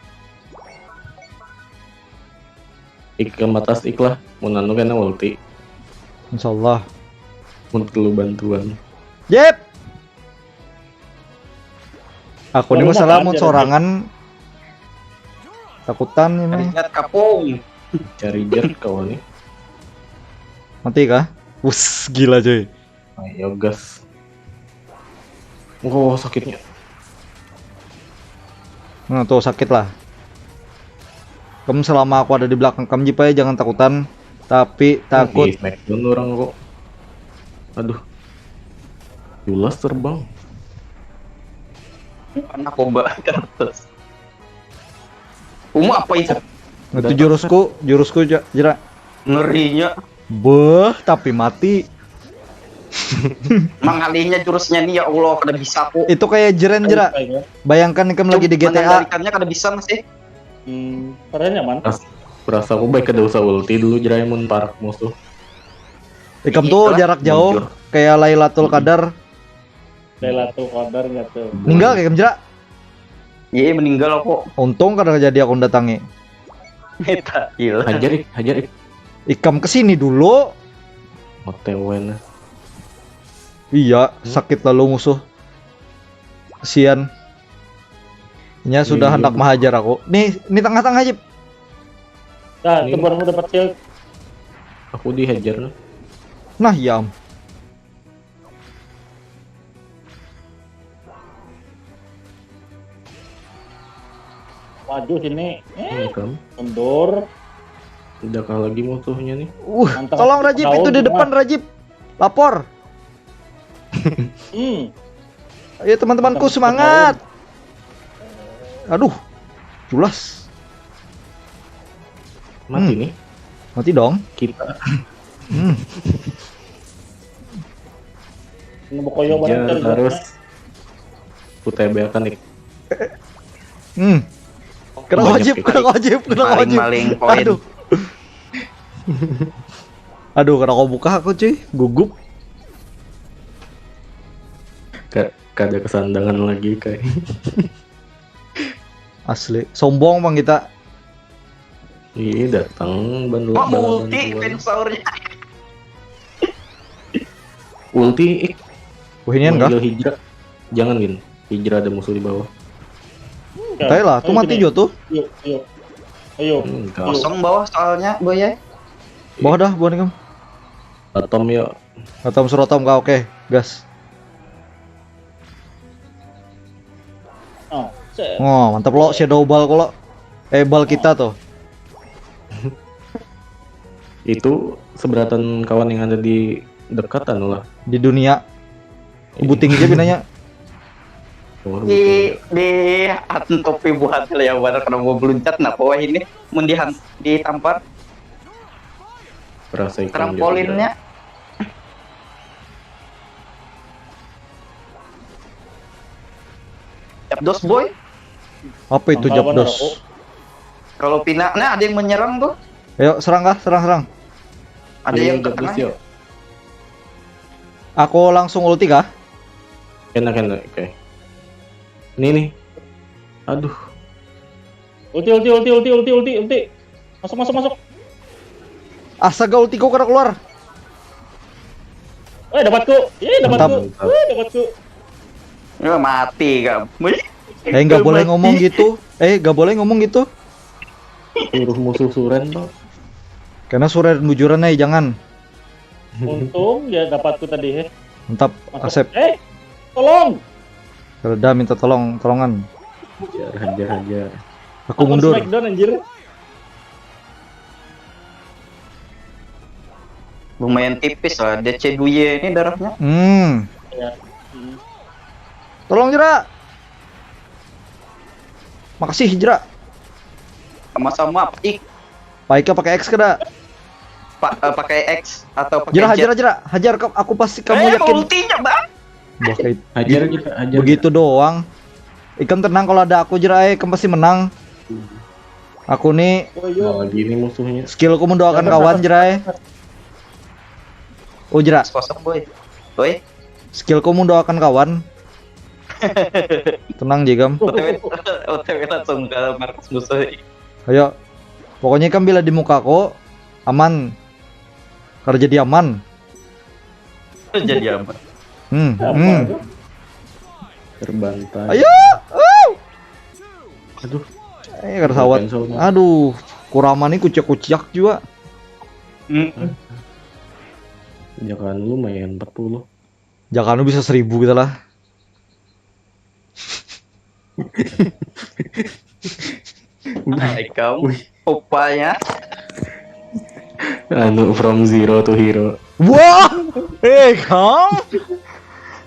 Ikam atas iklah, mun anu kena ulti. Insyaallah. Mun perlu bantuan. Jep. Aku ini masalah mun sorangan takutan ini. Cari jat kapung. Cari jat kawan nih. Mati kah? Us, gila cuy. Ayo gas. Oh, sakitnya. Nah, tuh sakit lah. Kamu selama aku ada di belakang kamu Jipa ya, jangan takutan. Tapi takut. Di smackdown orang kok. Aduh. Julas terbang. Anak coba terus. Uma apa itu? Itu jurusku, jurusku ja- Jera. Ngerinya. Beuh, tapi mati. Mangalinya jurusnya nih ya Allah, kada bisa aku. Itu kayak Jeren Jera. Apa ya? Bayangkan ikam lagi di G T A. Mengendalikannya kada bisa masih. Hmm, karena nyaman. Perasa aku baik kada usah ulti dulu Jera mun parak musuh. Ikam tuh Itulah, jarak jauh bujur. Kayak Lailatul Qadar. Lailatul Qadar gitu. Ninggal kayak ikam Jera. Iya meninggal aku. Untung kada jadi aku datangi. Kita gila. Hajar ik, hajar ik. Ikam kesini dulu. O T W nah. Iya, sakit lalu musuh. Kesian. Nya sudah Iya, hendak iya. Menghajar aku. Nih, ini tengah-tengah aja. Nah, Ini. Itu baru dapat shield. Aku dihajar nah. Nah, ya am. Maju sini. Eh, Ini kan. Mundur. Udah kalah lagi musuhnya nih. Uh, Mantap. Tolong Rajib, Daun, itu di Mas. Depan Rajib. Lapor. Hmm. Ayo teman-temanku, semangat. Aduh. Julas. Mati Hmm. Nih Mati dong. Kita. Hmm. Ini bokoyo Hajar barang terus. Ku T B akan nih. Hmm. Kena Banyak wajib, ya. kena wajib, kena Maling, wajib. maling, koin. Aduh. Aduh, kena kau buka aku cuy, gugup. Ka- Kada kesandangan lagi kayak. Asli, sombong bang kita. Iya datang bandel. Wah, multi pensaurnya. Ulti ik. Wah, ini kan kah? Hijrah. Jangan Win. Hijrah ada musuh di bawah. Tadi lah, tuh mati juga tuh. Yuk, yuk. Ayo. Hmm, Kosong bawah soalnya, Boy ya. Bawah dah, buat kamu. Atom yuk. Atom serotom kau, oke, gas. Oh, set. Oh, mantap lo, shadow ball kok lo. Eh, ball kita tuh. Itu seberatan kawan yang ada di dekat anu lah. Di dunia. Buting aja pinanya. Oh, Di di hantopi buat ya, baru kena mau beluncat, nah bawah ini mun di han- ditampar Rasa ikan trampolinnya. Japdos, Boy. Apa itu Pangkalan Japdos? aku. Kalau pina, nah ada yang menyerang tuh. Ayo, serang kah? Serang, serang. Ada Iya, yang Japdos terkena. Yuk. Aku langsung ulti kah? Enak enak, oke. Ini nih. Aduh. Ulti, ulti, ulti, ulti, ulti, ulti, ulti. Masuk, masuk, masuk. Astaga, ultiku kada keluar. Eh, dapatku. Iya, dapatku. Mantap. Eh, dapatku. Ya, mati kamu. Wih. Eh, nggak boleh Mati. Ngomong gitu. Eh, nggak boleh ngomong gitu. Suruh musuh suren tuh. Karena suren bujuran eh, jangan. Untung dia dapatku tadi, he. Mantap, Masuk. Asep. Eh, tolong. Reda minta tolong, tolongan. Hajar, hajar, hajar. Aku mundur. Smackdown anjir. Lumayan tipis lah, D C dua ini darahnya. Hmm. Ya. Hmm. Tolong Jera. Makasih Jera. Sama-sama, ik. Paika pakai X kada? Pa- eh, pakai X atau pakai Jera, Z. hajar, Jera. Hajar ke- aku pasti kamu Eh, yakin. Ultinya, Bang. Wah, kayak Hajar gitu- kita, hajar. begitu doang. Ikam tenang, kalau ada aku Jera, eh, ikam pasti menang. Aku nih Oh, Nah, iya. Lagi ini musuhnya. skillku mendoakan kawan Jera, eh. Oh Jera, Kosong, Boy. Boy, skillku mendoakan kawan. Tenang Jegam. O T W, O T W langsung ke markas musuh. Ayo. Pokoknya ikam bila di mukaku aman. Kada jadi aman. Jadi apa? Hmm. Apa Hmm. itu? Terbantai. Ayo. Au. Aduh, Eh, kada sawat. Cancel, Bang. Aduh, Kurama nih kuciak-kuciak juga. Mm-mm. Jakan lumayan empat puluh. Jakan lu bisa seribu gitu lah. Hai, kamu. Upaya. Anu, from zero to hero. Wah, eh kamu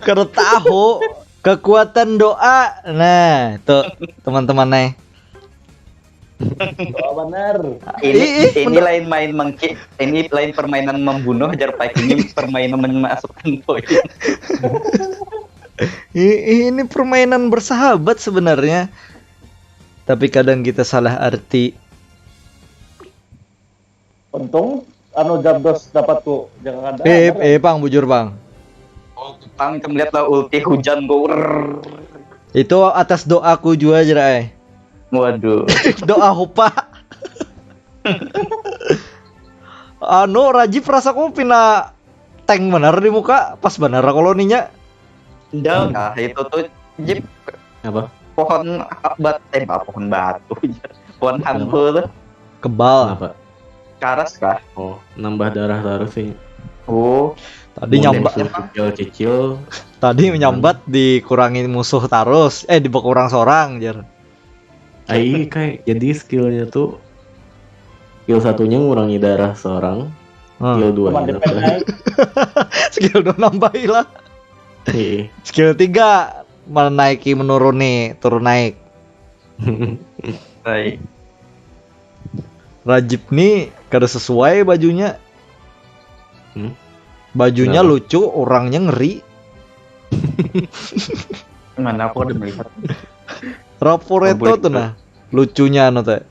kada tahu kekuatan doa. Nah, tuh teman-teman nih. Doa benar. Ini Ih, ih, ini lain main mengki, ini lain permainan membunuh, jar Pike, ini permainan memasukkan poin. I- Ini permainan bersahabat sebenarnya. Tapi kadang kita salah arti. Untung anu Zapdos dapatku, jangan ada. Eh, eh, pang, bujur pang. Oh, pang, kamu lihat lah ulti hujan go. Rrrr. Itu atas doaku juga, jar ai. Waduh. Doa hupa. Anu, Rajib rasaku pina tank benar di muka, pas benar koloninya. Jauh nah itu tuh, Jip, Apa? pohon bat eh bah, pohon batu. Pohon hantu tuh. Kebal. Kenapa? Karas kah? Oh, nambah darah terus sih. Oh, Tadi Boleh. nyambat, Musuh cicil-cicil. tadi menyambat dikurangi musuh terus, eh dikurang seorang, jar. Ai kayak jadi skillnya tuh skill satunya ngurangi darah seorang, Hmm. skill dua Cuma nya depend naik. Skill dua nambah lah. Iya. Skill tiga menaiki menuruni, turun naik. baik. Rajib nih kada sesuai bajunya. Hmm? Bajunya Kenapa? Lucu, orangnya ngeri. Mana aku udah melihat. Raporeto Raporeto. Tuh nah. Lucunya anu teh.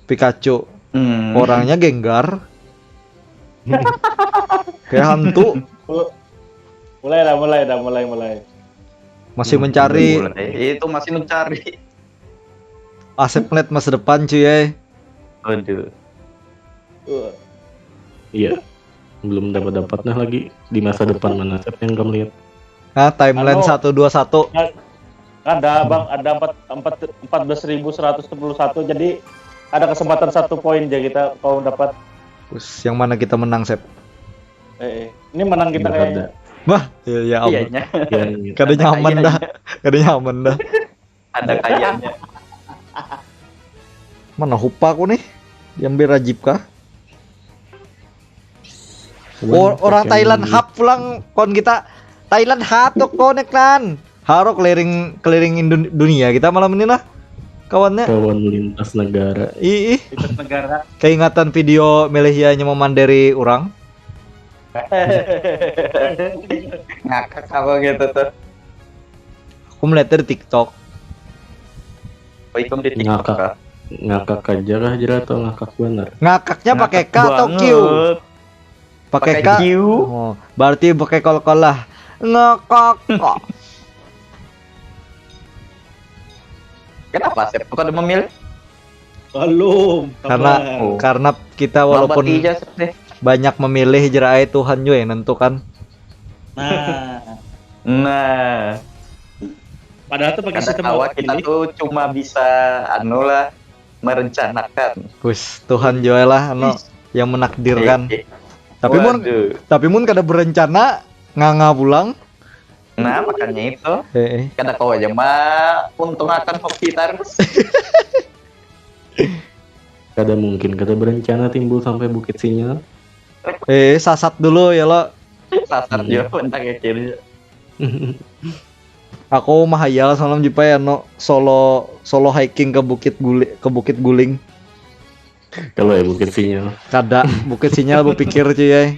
Pikachu. Hmm. Orangnya Gengar. Kayak hantu. Mulai dah, mulai dah, mulai mulai. Masih Hmm, mencari Mulai. Itu masih mencari. Asep melihat masa depan cuy, eh. Waduh. Uh, Iya. Belum dapat dapat nah lagi di masa depan mana Sep yang kamu lihat. Nah, timeline Anu. Satu dua satu. Ada bang, ada empat empat empat belas ribu seratus sepuluh satu, jadi ada kesempatan satu poin aja kita kalau dapat. Terus yang mana kita menang, Sep? Eh, eh. Ini menang kita Nggak kayaknya. Ada. Bah, ya, ya ampun. Iyanya. Yang Kada nyaman dah. Kada nyaman dah. Ada kayaknya. Mana hupa aku nih? Diambil Rajib kah? Or- orang Thailand hap pulang kon kita. Thailand hap tuh connect kan. Haro keliling keliling Indo- dunia kita malam ini lah. Kawannya. Kawan lintas negara. Ih, ih. Lintas negara. Keingatan video Malaysia nya memanderi orang. Ngakak apa gitu tuh. Aku melihat dari TikTok. Oh, ikam di TikTok Ngakak. kah? Ngakak aja kah jera atau ngakak bener? Ngakaknya pakai K atau Q? Banget. Pakai Pakai K. Q. Oh, berarti pakai kol-kol lah. Ngakak. Kenapa Sep? Kok ada memilih? Belum. Karena Sabar. Oh. karena kita Lambat walaupun aja Sep deh. banyak memilih, jera ai Tuhan juga yang nentukan. Nah, Nah, padahal tuh pakai kada sistem kawa lolos kita ini. Tuh cuma bisa anu lah merencanakan. Wis, Tuhan juga lah anu yang menakdirkan. Eh, eh. Tapi mun Waduh. tapi mun kada berencana, nganga pulang. Nah, makanya itu. Eh, eh. Kada kawa aja mah untung akan hoki terus. Kada mungkin kada berencana timbul sampai Bukit Sinyal. Eh, sasat dulu ya lo. Sasat Hmm. juga mentang kiri. Aku mahayal semalam, Jipai, anu, solo solo hiking ke Bukit Guling, ke Bukit Guling. Kalau ya Bukit Sinyal. Kada, Bukit Sinyal berpikir cuy, ai.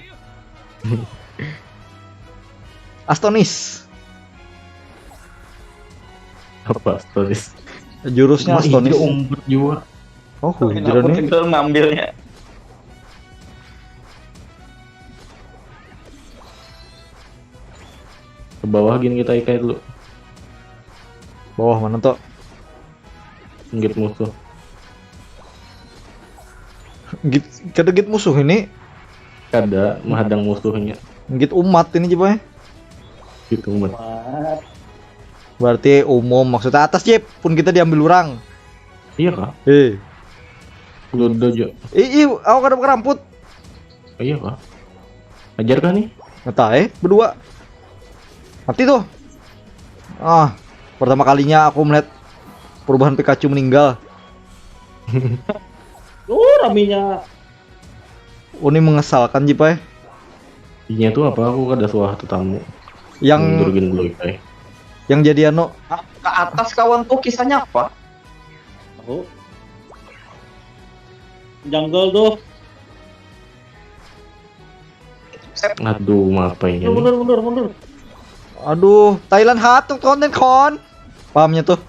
Astonis. Apa Astonis? Jurusnya Wah, Astonis. Iya, umpet juga. Oh, Aku hujan nih. Tinggal ngambilnya. Ke bawah gini kita ikai dulu. Bawah mana tuh? Nggit musuh. Git, kada git musuh ini. Kada menghadang musuhnya. Git umat ini, Jipai. Gitu, Mat. Mat. Berarti umum, maksudnya atas, Jip, pun kita diambil orang. Iya kah? Eh. Dodo jo. Ih, ih, aku kada keramput. Iya kah? Ajar kah nih? Ngetai, berdua. Mati tuh. Ah, pertama kalinya aku melihat perubahan Pikachu meninggal. Oh, raminya. Ini mengesalkan, Jip ai. Inya tuh apa, aku kada suah tetamu. Yang Mundur gin dulu, Jip ai. Yang jadi anu, Hah? Ke atas kawan tuh kisahnya apa? Tahu. Jungle tuh. Set. Aduh, apa ini? Mundur, mundur, mundur, mundur. Aduh, Thailand hat tuh konten kon. Pahamnya tuh.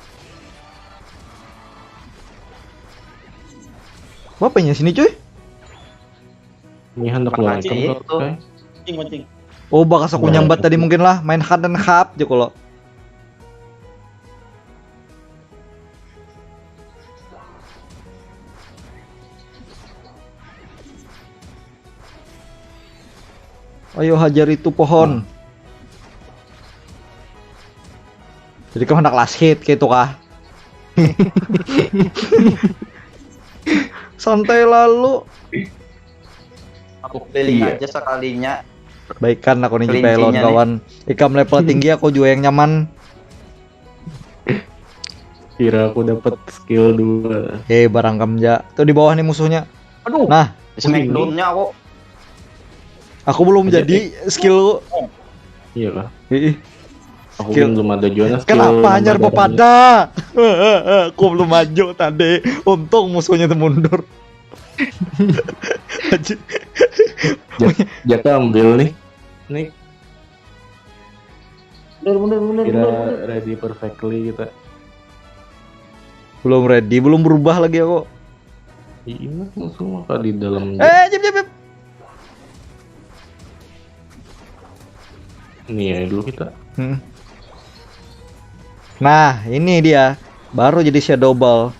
Apa ini sini, cuy? Ini hendak Makanya lengkap itu. Kak, Kak. Mancing, mancing. Oh, bakas aku Nah. Nyambat tadi mungkin lah, main hat dan hap aja kalau. Ayo hajar itu pohon. Jadi kau hendak last hit kayak itu kah? Santai lalu. Aku keliling Iya. Aja sekalinya. Baikan aku nih Kelincinya Jipelon nih. Kawan. Ikam level tinggi, aku juga yang nyaman. Kira aku dapat skill dua. Eh, barangkam ja. Tuh di bawah nih musuhnya. Aduh, Nah, smackdown-nya aku. Aku belum Aja, jadi skill. Iya kah? Ih, Aku Skill. Kan belum ada juga nih. Kenapa hanya berpada? Aku belum maju tadi. Untung musuhnya tuh mundur. Anjir. Jaka ambil nih. Nih Mundur, mundur, mundur, kira mundur, mundur. Ready perfectly kita. Belum ready, belum berubah lagi aku. Ini musuh maka di dalam. Eh, jep jep jep. Nih ya dulu kita. Hmm. Nah, ini dia. Baru jadi Shadow Ball.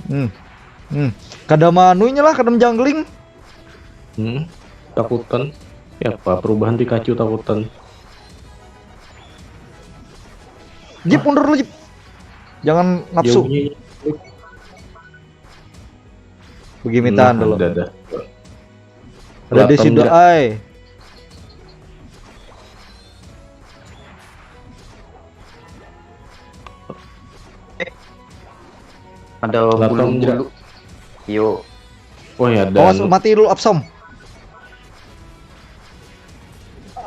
Hmm. Hmm. Kada manunya lah, kada jungling. Hmm. Takutan. Ya apa perubahan Pikachu takutan. Jip, mundur lu, Jip. Jangan nafsu. Yogi. Begimitan Nah, dulu. Ada, ada. Ada di Latam situ, dia. Ai. Ada Latam, bulu-bulu. Yo. Oh ya, ada. Awas, Anu. Mati dulu, Absol.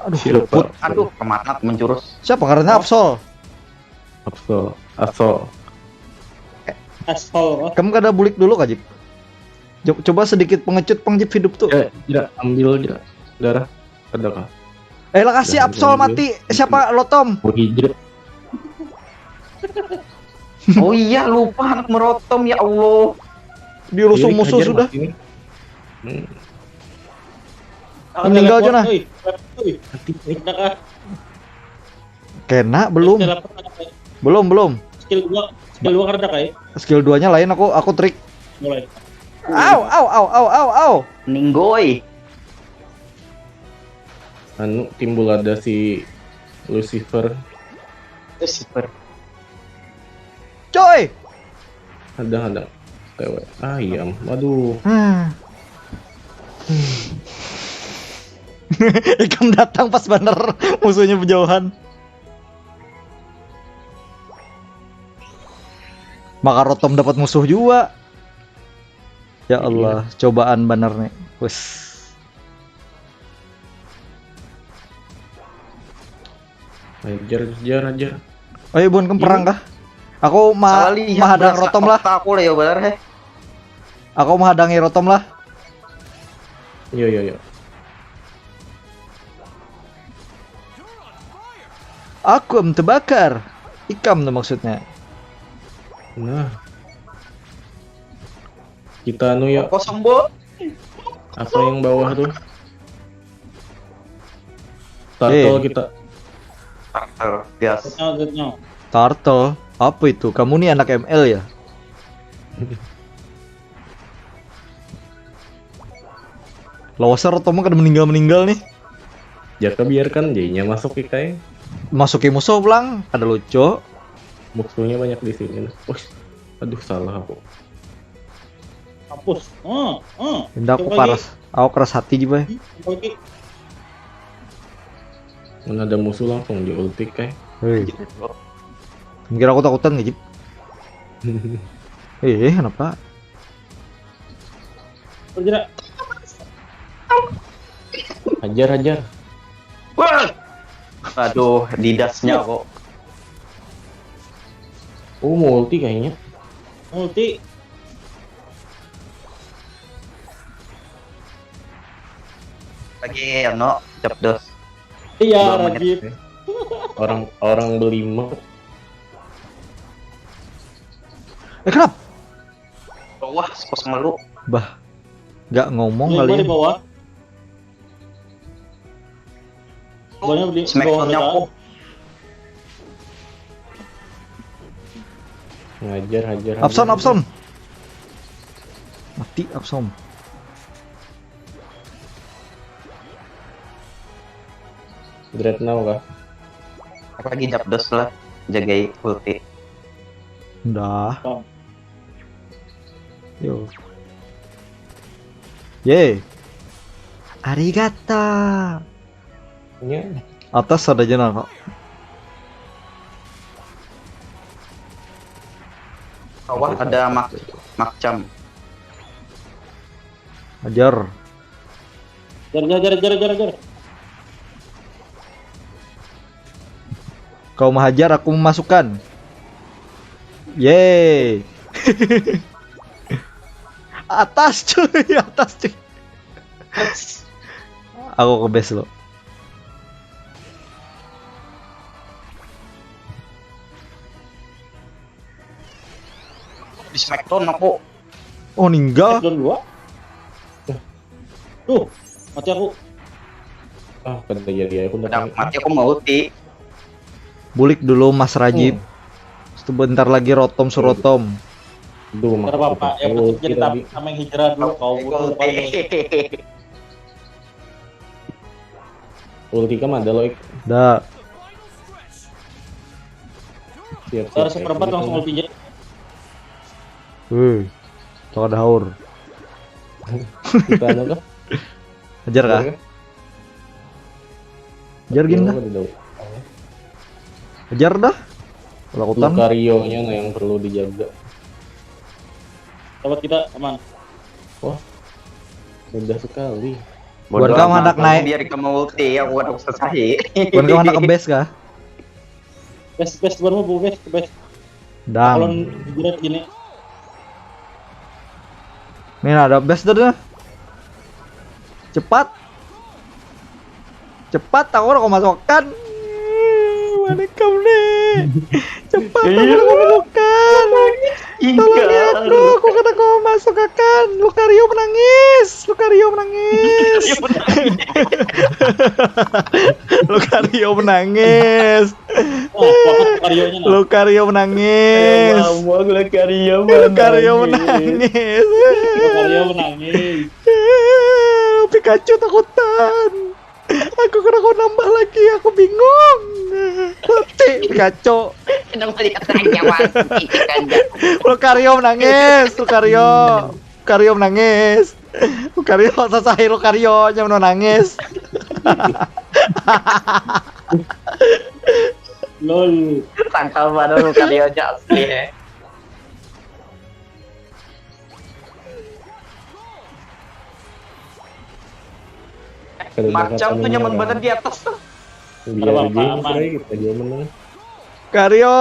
Aduh, Siapa? Put. Aduh, kemanat mencurus. Siapa karena Absol? Absol. Absol. Aspal. Kamu kada bulik dulu kah, Jip? Jo- Coba sedikit pengecut pang, Jip, hidup tuh. Ya, ya, ambil aja. Darah. Ada kah? Eh, lah kasih Jangan Absol ganggu. Mati. Siapa, Rotom? Oh, hijrah. Oh iya, lupa anak merotom, ya Allah. Dirusung Lirik musuh hajar sudah. Mati nih. Hmm. Ah, Meninggal teleport, Jona. Oi. Oi. Mati nih. Udah kah? Kena belum? Teleport ada kah? Belum, belum. Skill dua, skill dua kada kah? Skill dua-nya lain, aku aku trik. Mulai. Au, au, au, au, au, au. Ninggoi. Anu, timbul ada si Lucifer. Lucifer. Coy. Ada, ada. Tewe. Ah, iya. Waduh. Hmm. Ikam datang pas bener musuhnya berjauhan. Maka Rotom dapat musuh juga. Ya Allah, cobaan bener nih. Wes. Hajar, hajar, hajar. Ayo, Bun, ke perang kah? Aku ma Salah lihat, mahadang beras Rotom lah. Fakta aku lah ya, benar, heh. Aku menghadangi Rotom lah. Iya, iya, iya. Aku em terbakar. Ikam tuh maksudnya. Nah. Kita anu ya, Kosong, Bun. apa yang bawah tuh? Turtle Eh. Kita. Turtle, gas. Turtle, turtle. Turtle, apa itu? Kamu nih anak M L ya? Lawasnya Rotom kada meninggal-meninggal nih. Jaka biarkan jadinya masuk ikai. Masuki musuh pulang, kada lucu. Musuhnya banyak di sini. Wih, aduh salah aku. Hapus. Hmm, hmm. Indah aku Coba paras, aku keras hati juga. lagi. Coba lagi. Mana ada musuh langsung di ulti kai. Hei, kira aku takutan nggak, Jip? Eh, kenapa? Bergerak. Hajar, hajar. Wah! Aduh, didasnya kok. Oh, multi kayaknya. Multi. Lagi ano, capdos. Iya, Dua menit. Rajib. Orang orang berlima. Eh, kenapa? Wah, sepos malu. Bah, gak ngomong Ini kali gua di ya. Bawah. Bawahnya di bawah Smackdownnya kita. Kok. Hajar, hajar. Abson, hajar. Abson. Mati Abson. Dreadnought kah? Aku lagi capdos lah, jagai ulti. Dah. Bang. Yo. Ye. Arigata. Nya. Atas ada aja nah, kok. Bawah ada mak makcam. Ajar. Jar, jar, jar, jar, jar, jar. Kau menghajar, aku memasukkan. Yeay. Atas cuy, atas cuy. Aku ke base lo. Di smackdown aku. Oh, ninggal. Down dua. Tuh, mati aku. Ah, kada jadi aku Udah dapat. Mati aku mau ulti. Bulik dulu Mas Rajib. Hmm. Sebentar lagi rotom surotom. Duh, Gak apa-apa, yang penting jadi tam- tameng hijrah dulu kau Aku butuh apa ulti. nih? Ulti kam ada loh, Ik. Dah. Siap, Harus siap, seperempat siap. Langsung ulti aja. Wih. Tau ada haur. Kita ada kah? Ajar kah? Ajar gini dah. Ada dong. Ajar dah. Lakukan. Lucario-nya nah yang perlu dijaga. Dapat kita aman. Wah, mudah sekali. Buat kamu anak naik. Biar kamu ulti, aku ada susah sih. Bukan kau anak ke base kah? Best, best, buat mau best, best. Dang. Kalau hijrah gini, Nih ada base dah, dah. Cepat. Cepat, aku udah kau masukkan. Mana kamu nih? Cepat, aku udah kau masukkan. Tolongi aku, aku kena kau masukkan. Lucario menangis, Lucario menangis. Lucario menangis. oh, fokus Lucarionya nah. Lucario menangis. Mabok Lucario Lucario menangis. Menangis. Lucario menangis. Pikachu takutan. Aku kena kau nambah lagi, aku bingung. Mati Pikachu. Kenapa dikatakan nyawa? Ikan Lucario menangis, Lucario. Lucario menangis. Lucario sasai Lucario nya menangis. Lol. Tangkal pada Lucario aja asli ya. Macam tuh nyaman banget di atas tuh. Biar Apa, aja yang aman. terakhir, kita aja menang. Lucario,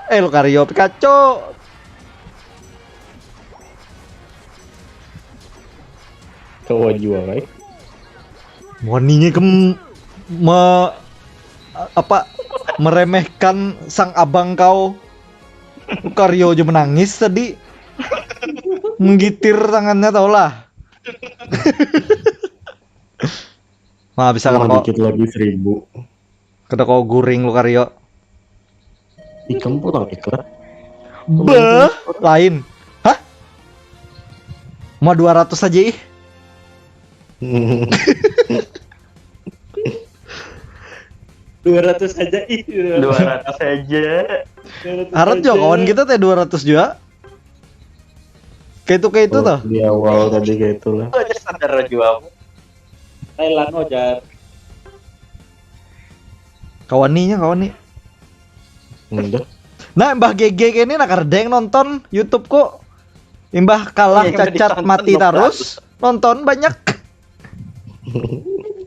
eh Lucario Pikachu. Kawa jua, guys. Waninya kem me, apa meremehkan sang abang kau. Lucario aja menangis tadi. Menggitir tangannya tau lah. Nah, bisa Wah, kena kau, dikit lagi seribu. kena kau guring Lucario. Ikam pulang iklan. Beh, lain. Hah? Mau dua ratus aja ih. Dua ratus aja ih. Dua ratus aja. Dua ratus Harap aja. juga kawan kita teh dua ratus juga. Kayak itu kayak itu tuh. Di awal tadi kayak itulah. Itu aja standar aja aku. Thailand wajar. Kawan nih, kawan nih. Udah. Nah, Mbah G G ini nak ada yang nonton YouTube kok. Imbah kalah, iya, cacat, mati tarus, nonton banyak.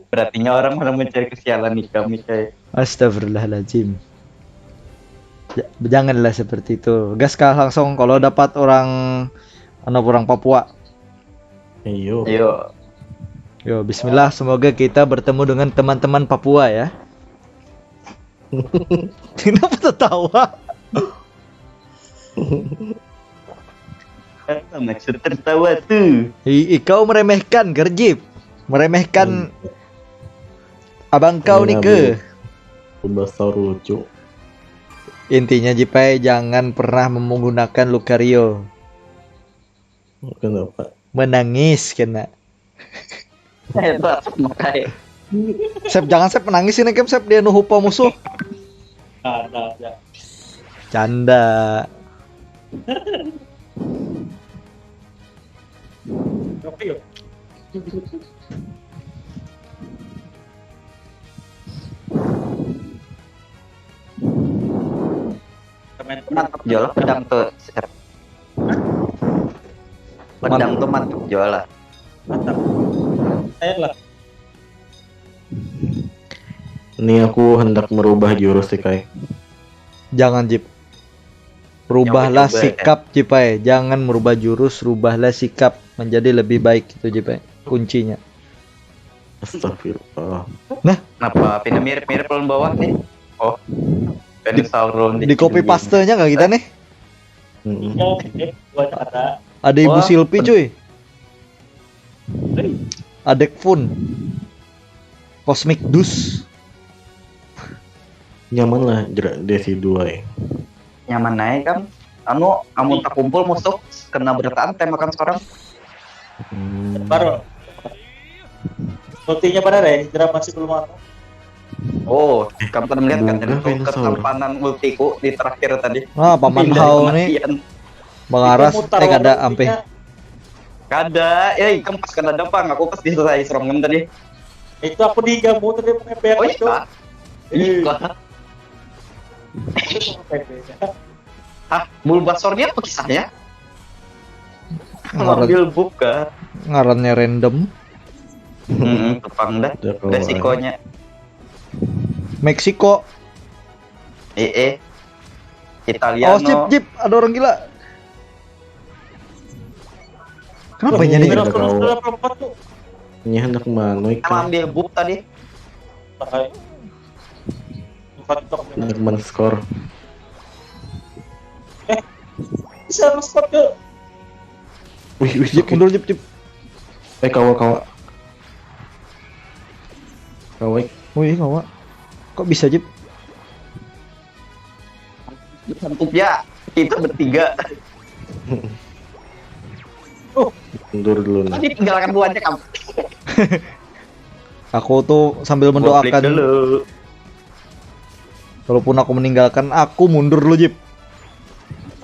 Berartinya orang mana mencari kesialan ikam nih, coy. Astagfirullahaladzim. Ya, janganlah seperti itu. Gas kah langsung kalau dapat orang, anu, orang Papua. Iyo. Iyo. Yo, bismillah, semoga kita bertemu dengan teman-teman Papua ya. Kenapa tertawa? Apa maksud tertawa tuh? Hi, kau meremehkan, Gerjip. Meremehkan hmm. Abang kau nih ke. Besar lucu. Intinya, Jipai, jangan pernah menggunakan Lucario. Kenapa? Menangis kena. Hebat, makai. Sep, jangan Sep menangis ini, Kem, Sep, dia nuhupa musuh. Ada, ada. Canda. Oke, yuk. Mantap jual pedang tuh. Pedang tuh mantap jual lah. Mantap. Ayolah. Ini aku hendak merubah jurus sih, Kai. Jangan, Jip. Rubahlah sikap, Jipai. Jangan merubah jurus, rubahlah sikap menjadi lebih baik itu, Jipai. Kuncinya. Astagfirullah. Nah, kenapa pindah mirip-mirip lawan bawah nih? Oh. Di, di copy pastenya nggak kita nih? Hmm. Ada Ibu Silpi, cuy. Adek pun. Cosmic Dus. Nyaman lah Desi dua ya. Nyaman naik kan. Anu, amun terkumpul musuh kena berataan tembakan seorang. Hmm. Baru. Ultinya pada ya, Indra masih belum ada. Oh, kamu pernah melihat kan dari ketampanan ultiku di terakhir tadi? Nah, paman hau nih. Mengaras, eh, kada ampih. Kada, eh, ikam pas kada dampang, aku pas diselesai serangan tadi. Itu aku dijamu tadi pakai Oh iya. Iya. Hah, Bulbasaur ini apa kisahnya? Ngambil buka. Ngarannya random. Hmm, tepang dah. Resikonya. Meksiko. Eh, eh. Italiano. Oh, Jip, Jip, ada orang gila. Kenapa ini? Ini hendak manui. Kita ambil buff tadi. Hendak men-score. Eh, bisa men-score ke? Wih, wih, Jip, mundur, Jip, Jip. Eh, kawa, kawa. Kawa. Wih, kawa. Kok bisa, Jip? Sangkup ya, kita bertiga. Mundur dulu nih. Tadi tinggalkan buahnya kamu. Aku tuh sambil mendoakan. Walaupun aku meninggalkan, aku mundur dulu, Jip.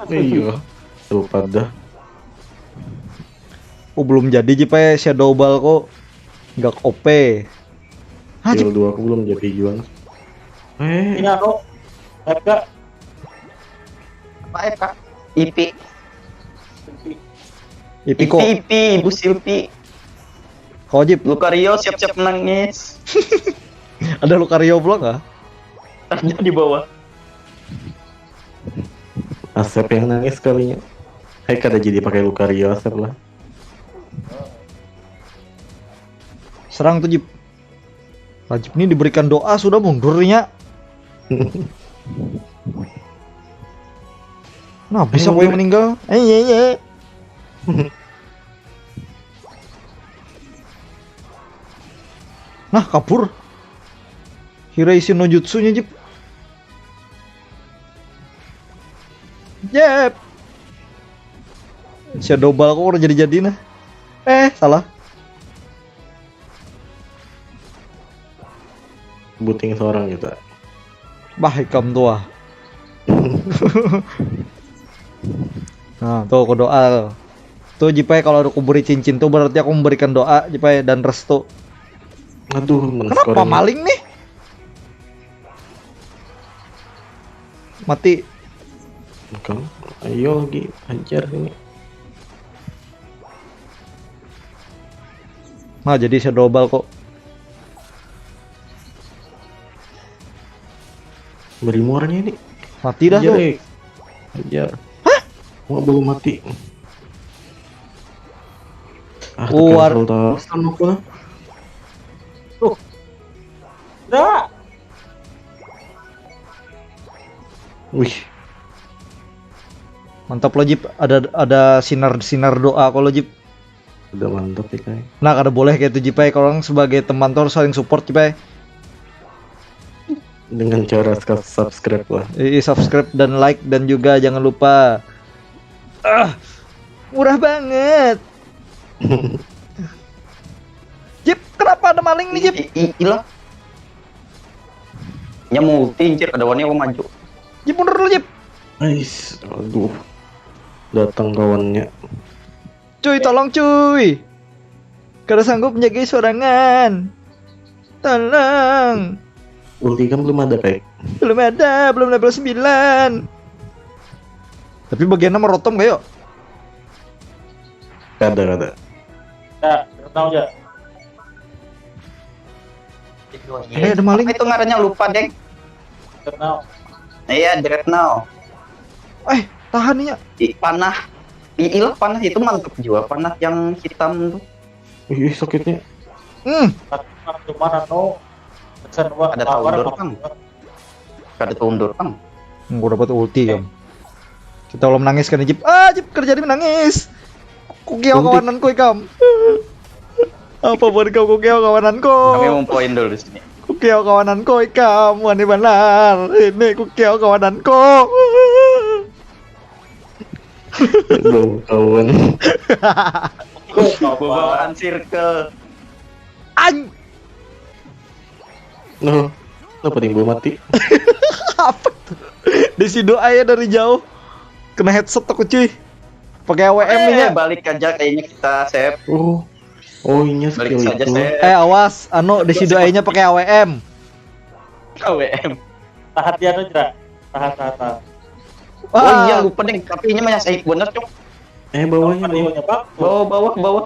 Iya, lupa dah. Oh, belum jadi, Jip, eh, Shadow Ball kok. Gak O P. Hah, Jip? Dua aku belum jadi jual. Eh. Ini aku. Harga. Apa ya, Kak? Ipi. Ipi kok. Ipi, Ipi, Ibu Silpi. Kau, Jip. Lucario siap-siap menangis. Ada Lucario pula kah? Ada di bawah. Asep yang nangis kalinya. Hei, kada jadi pakai Lucario, Asep lah. Serang tuh, Jip. Najib ini diberikan doa sudah mundurnya. Nah, bisa gue meninggal. Eh, iya, iya. Nah, kabur. Hiraishi no jutsunya, Jip. Jep. Shadow Ball kok udah jadi-jadi nah. Eh, salah. Buting seorang kita. Bah, ikam tua. Nah, tuh aku doa. Tuh, Jipai, kalau aku beri cincin tuh berarti aku memberikan doa, Jipai, dan restu. Aduh, kenapa maling nih? Mati. Kamu, ayo lagi hajar sini. Nah, jadi saya double kok. Beri muarnya ini. Mati dah tuh. Ajar. Wah, belum mati. Ah, Uar. Terus kan aku lah. Dah. Wih, Mantap lo Jip, ada ada sinar sinar doa kok lo Jip. Udah mantap ya, Kai. Nah, kada boleh kayak itu Jip ai. Kalau orang sebagai teman tuh harus saling support Jip ai. Dengan cara subscribe lah. Ih, subscribe dan like dan juga jangan lupa. Ah, murah banget. Jip, kenapa ada maling nih Jip? Ilah. Nya mau ulti, anjir, kada wani aku maju. Jip, mundur dulu Jip. Ais, aduh. Datang kawannya. Cuy, tolong cuy. Kada sanggup menjaga sorangan. Tolong. Ulti kan belum ada, Kai. Belum ada, belum level sembilan. Tapi bagiannya merotom kayak. Kada, kada. Dah, tahu aja. Eh, ada maling. Apa itu ngarannya, lupa, Deng? Kenal. Iya, Dreadnought. Eh, tahan nih. Ih, panah. Ih, ilah, panah itu mantap juga, panah yang hitam tuh. Ih, ih, sakitnya. Hmm. Cuman anu pesan dua Ada power taundor, apa? Bang. Kada taundor, Bang. Aku dapat ulti kan. Kita belum nangis kan Jip. Ah, Jip kerja di menangis. Kukiau Ulti. Kawananku ikam. Apa buat kau kukiau kawananku? Kami mau poin dulu di sini. Kukiau kawananku ikam. Wani banar. Ini kukiau kawananku. Aduh, kawan. Bawaan circle. An. Nah, kenapa timbul mati? Apa tuh? Desi doa ya dari jauh. Kena headset aku cuy. Pakai A W M Eh, nya. Balik aja kayaknya kita, Sep. Oh, oh, inya Balik skill saja, itu. Sep. Eh, awas, anu Desi doainya pakai A W M. A W M. Tahan dia tuh, Jera. Tahan, tahan, tahan. Oh iya, Wah, lupa, Deng. Tapi ini mah yang saik bener, Cok. Eh, bawahnya, bawah. Aduh, nyepak. Bawah, bawah, bawah.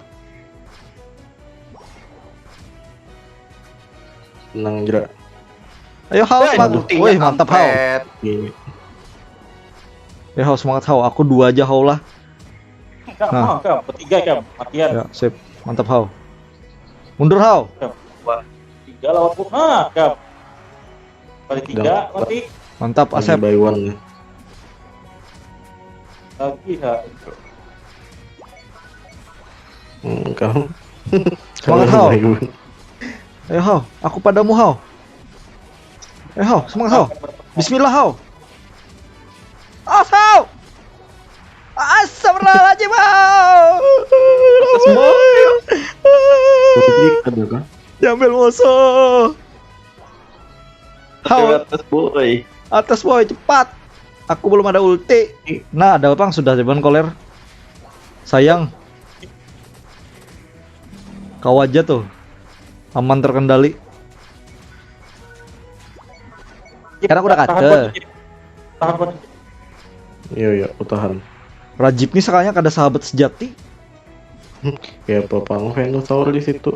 Tenang, Jera. Ayo Hao, Eh, semangat. ultinya Wih, mantap Hao. kampret. Iya. Ya Hao, semangat Hao. Aku dua aja Hao lah. Enggak, Nah. Enggak, bertiga, Kam. Matian. Ya, sip. Mantap Hao. Mundur Hao. Tiga lawanku. Nah, Kam. Kali tiga, mati. Mantap Lagi Asep. By one. Lagi, ha. Hmm, kau. Semangat, Kalau Hao. By one. Ayo Hao, aku padamu Hao. Ayo Hao, semangat Hao. Bismillah Hao. Awas Hao. Astagfirullahaladzim Hao. Ulti ada kah? Diambil musuh. Ke Hao, atas, boy. atas boy, cepat. Aku belum ada ulti. Nah, ada apa sudah jawaban koler. Sayang. Kau aja tuh. Aman terkendali. Karena aku udah Tahan kata. buat dikit. Tahan buat dikit. Iya, iya, aku tahan. Rajib nih sekalinya kada sahabat sejati. Ya, apa-apa, aku Venusaur di situ.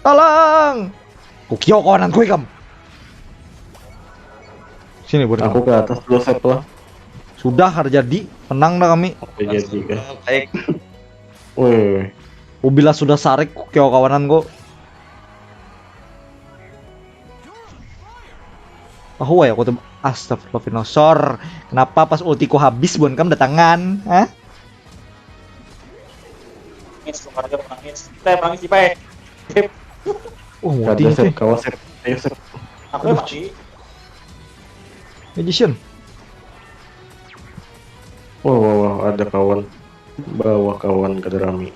Tolong. Kukio kawanan ku ikam. Sini buat Aku ke atas dulu, Sep lah. Sudah hari jadi, menang dah kami. Apa jadi kah? Baik. Woi, woi, woi. Ubila sudah sarik kukio kawanan ku. Tahu ya aku tuh, astagfirullah Venusaur. Kenapa pas ultiku habis buan kam datangan? Hah? Nangis, keluarga menangis. Kita yang menangis, Ipai. Sip. Uh, Kada, ulti Sep, sih. kawas, Sep. Ayo, Sep. Aku yang mati. Magician. Wah, wah, wah, ada kawan. Bawa kawan kada rami.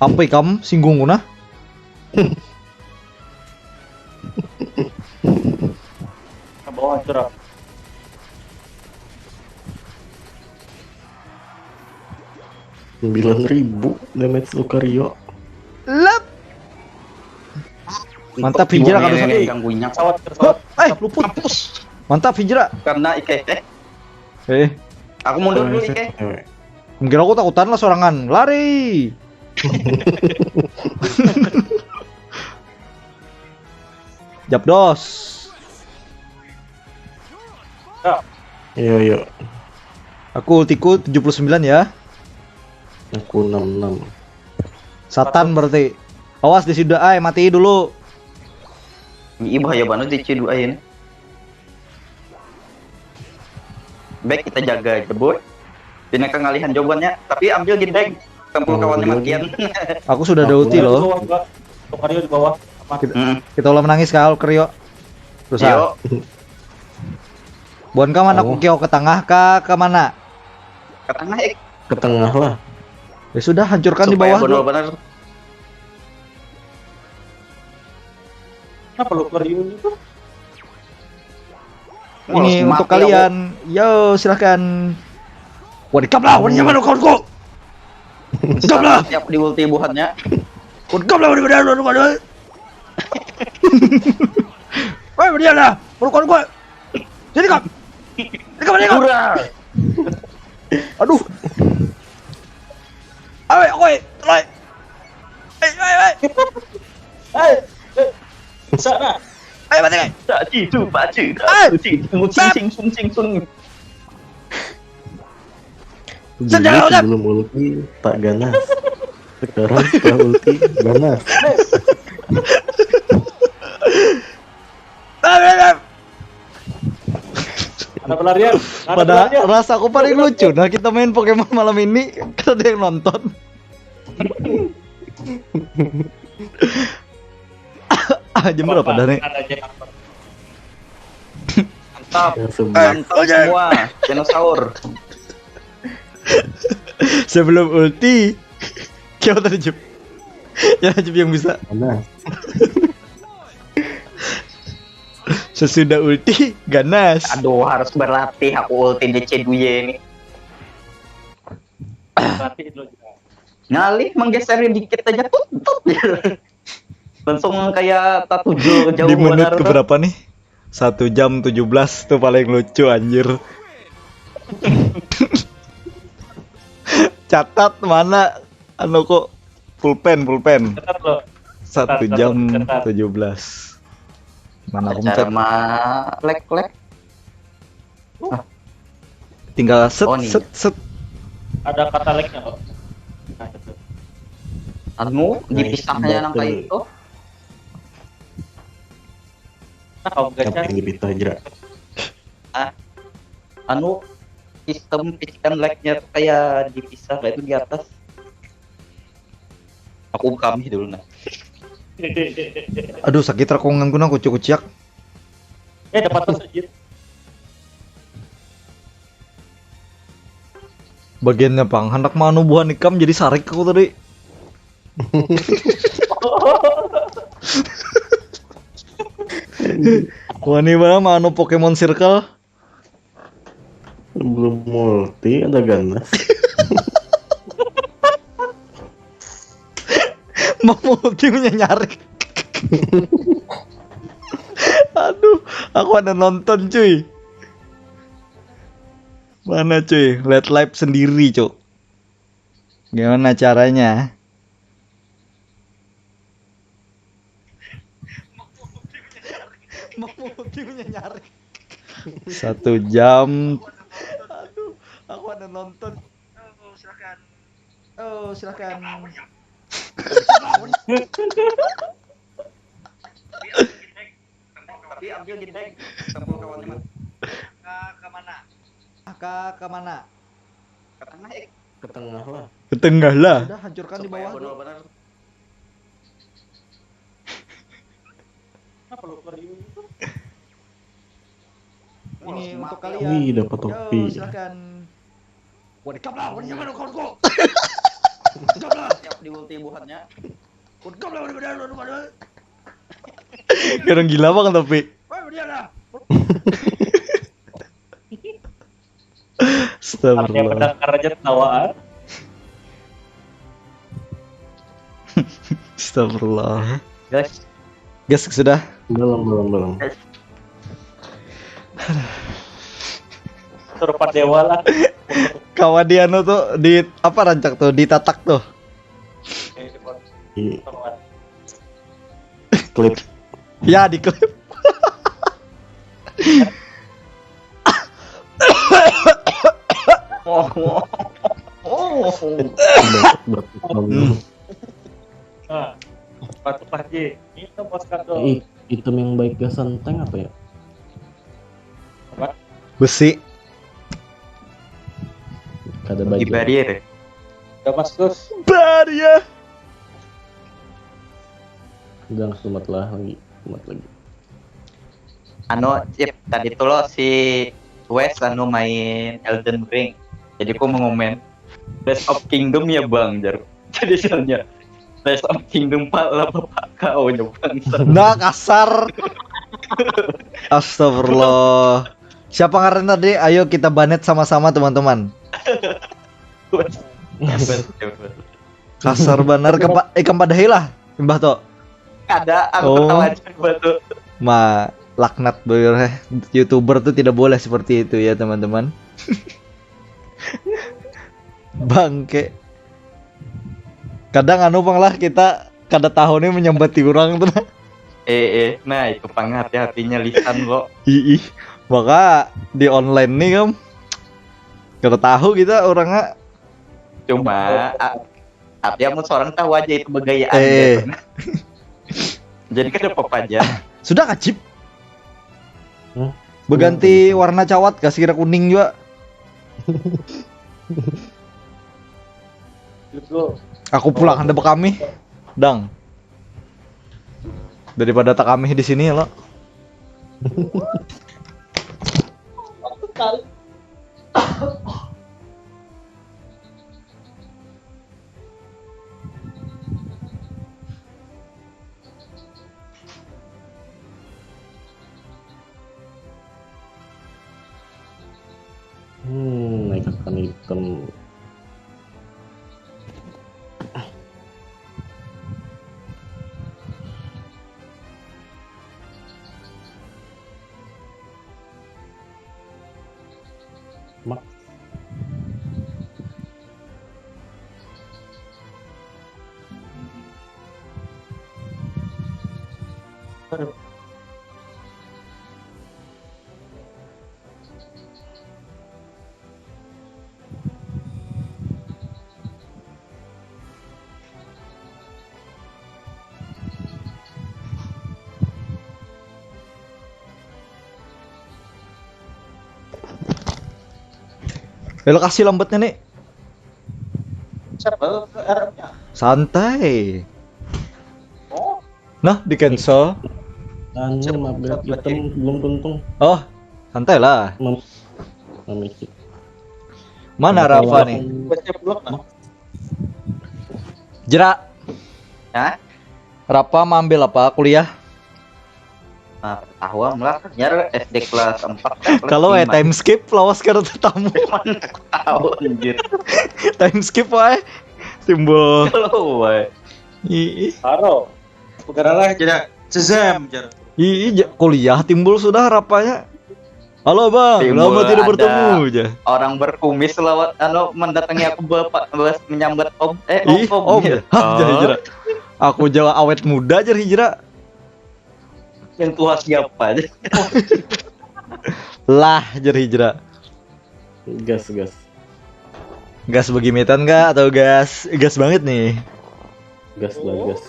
Apa ikam singgung ku nah? Ke bawah, curang. Sembilan ribu damage Lucario. Lep. Mantap, Hijrah, kada usah. Ganggunya. Pesawat, pesawat. Hop, eh, luput. Mantap, Hijrah. Karena Ike, eh. Eh, Aku mundur dulu, Ike. Cewek. Kira aku takutan lah sorangan. Lari. Japdos. Iya, iya. Aku ultiku tujuh puluh sembilan ya. Aku enam enam. Satan berarti. Awas di sudah ai, mati dulu. Ini bahaya banget di C dua ini. Baik, kita jaga aja, boy. Pina kengalihan jawabannya, tapi ambil gini, Deng. Tempur kawannya matian. Aku sudah ada ulti loh. Di bawah, Mbak. Lukario di bawah. Aman. Kita, kita ulah menangis kah, Lukario? Rusak. Buan ka mana, Kukio, ke tengah kah, ke mana? Ke tengah, eh. Ke tengah lah. Ya sudah, hancurkan di bawah dulu. Benar-benar. Kenapa Lukario itu? Ini untuk kalian. Yo, silahkan. Wah, dikap lah, wah, nyaman kawanku. Dikap lah. Siap di ulti buhannya. Wah, dikap lah, wah, dikap lah. Wah, dia lah. Wah, kawanku. Jadi kap. Dikap, dikap. Aduh. Awe, awe, tulai. Hei, hei, hei. Hei, hei. Sana. Hei, mati, hei. Tak jitu, tak jitu. Hei. Sing, sing, sing, sing, sing. Dulu sebelum ulti tak ganas. Sekarang setelah ulti ganas. Ada pelarian. Pada rasa aku paling lucu. Nah, kita main Pokemon malam ini, kada ada yang nonton. Ah, jam berapa dah nih? Mantap, mantap semua dinosaur. Sebelum ulti, kau tadi, Jep. Ya, Jep yang bisa. Mana? Sesudah ulti, ganas. Aduh, harus berlatih aku ulti di C dua ini. Berlatih dulu juga. Ngalih menggeser dikit aja, tut, tut. Langsung kayak tatuju jauh. Di menit keberapa nih? Satu jam tujuh belas tuh paling lucu, anjir. Catat mana? Anu kok pulpen, pulpen. Catat lo. Satu jam tujuh belas. Mana aku mencet? Cara ma-, lek, lek. Tinggal set, set, set. Ada kata lagnya kok. Nah, itu. Anu, dipisahnya nang kayak itu. Nah, kau apa yang dipisah aja? Ah, anu, sistem picikan lagnya tuh kayak dipisah, kayak itu di atas. Aku kami dulu nah. Aduh, sakit rakunganku nang kuciak-kuciak. Eh, dapat tas aja. Bagiannya pang, handak maanu buhan ikam jadi sarik aku tadi. Wani mana maanu Pokemon Circle? Belum multi ada ganas. Mau multi punya nyarik. Aduh, aku ada nonton cuy. Mana cuy? Lihat live sendiri, Cuk. Gimana caranya? Mau multi punya nyarik. Satu jam. Aduh, aku ada nonton. Oh, silakan. Oh, silakan. Tapi ambil gini, Deng. Tempur kawannya mah. Ka, ka mana? Ka, ka mana? Ke tengah, eh. Ke tengah lah. Ke tengah lah. Sudah, hancurkan di bawah. Benar-benar. Kenapa lu keluar di itu? Ini untuk kalian. Wih, dapat topi. Yo, silakan. Wah, dikap lah, wah, nyaman kawanku. Dikap lah. Siap di ulti buhannya. Wah, dikap lah, wah, dikap lah, wah, dikap lah. Orang gila banget tapi. Wah, dia lah. Astagfirullah. Artinya pendengar aja tawaan. Astagfirullah. Guys. Guys, sudah? Belum, belum, belum. Suruh Pak Dewa lah. Kawan di anu tuh, di apa, rancak tuh, ditatak tuh. Di klip. Ya, di klip. Oh, oh, oh. Batuk, batuk, batuk. Nah, batuk lagi. Minum Moscato. Eh, item yang baik gasan tank apa ya? Apa? Besi. Kada Bagi baik. Barrier. Damaskus. Barrier. Udah, sumat lah lagi, sumat lagi. Anu, Cip, tadi tuh lo si Wes anu main Elden Ring. Jadi aku mau ngomen, "Tears of Kingdom ya, Bang," jar. Jadi soalnya, "Tears of Kingdom pala bapak kau nya, Bang." Nah, kasar. Astagfirullah. Siapa ngaran tadi? Ayo kita banet sama-sama, teman-teman. Hebat, hebat. Kasar banar. Kempa, eh, kempadahi lah. Imbah to. Kada, aku Oh. ketawa aja batu. Ma, laknat, boy, eh. YouTuber tuh tidak boleh seperti itu ya, teman-teman. Bangke. Kadang anu pang lah, kita kada tahu nih menyambati orang tuh. Eh, eh, nah itu pang hati-hatinya lisan lo. Ih, maka di online nih, kam, kada tahu kita orangnya. Cuma, a- tapi amun seorang tahu aja itu begayaan Eh. gitu. Jadi kada apa-apa aja. Sudah kah, Cip? Hah? Berganti warna cawat, kasih kira kuning juga. Judul. Aku pulang, ada bekami. Dang. Daripada tak kami di sini ya, lo. Hmm, naik akan item. Mak. Relokasi lambatnya nih. Siapa R M-nya? Santai. Oh, Nah, di cancel. Anu, maaf, Siapa item belum tuntung. Oh, santai lah. Mem memikir. Mana Rafa nih? Baca blog lah. Jera. Hah? Rafa mau ambil apa? Kuliah? Nah, tahu lah, nyar S D kelas empat. Kalau eh time skip, lawas kada tetamu. Tahu anjir. Time skip wae. Timbul. Kalau wae. Ih, Haro. Pegara lah, jadi Shazam, jar. ih, ja- kuliah timbul sudah Rafanya. Halo bang, Timbul lama tidak ada bertemu aja. Orang berkumis lewat, anu, mendatangi aku bapak, bas menyambat om, eh, Ih, om, om. Iya. Hah, jadi Oh, Jera. Aku jawab awet muda, jar Hijra. Yang tua siapa aja? Lah, jar Hijra. Gas, gas. Gas begimitan kah atau gas gas banget nih? Gas, bagas.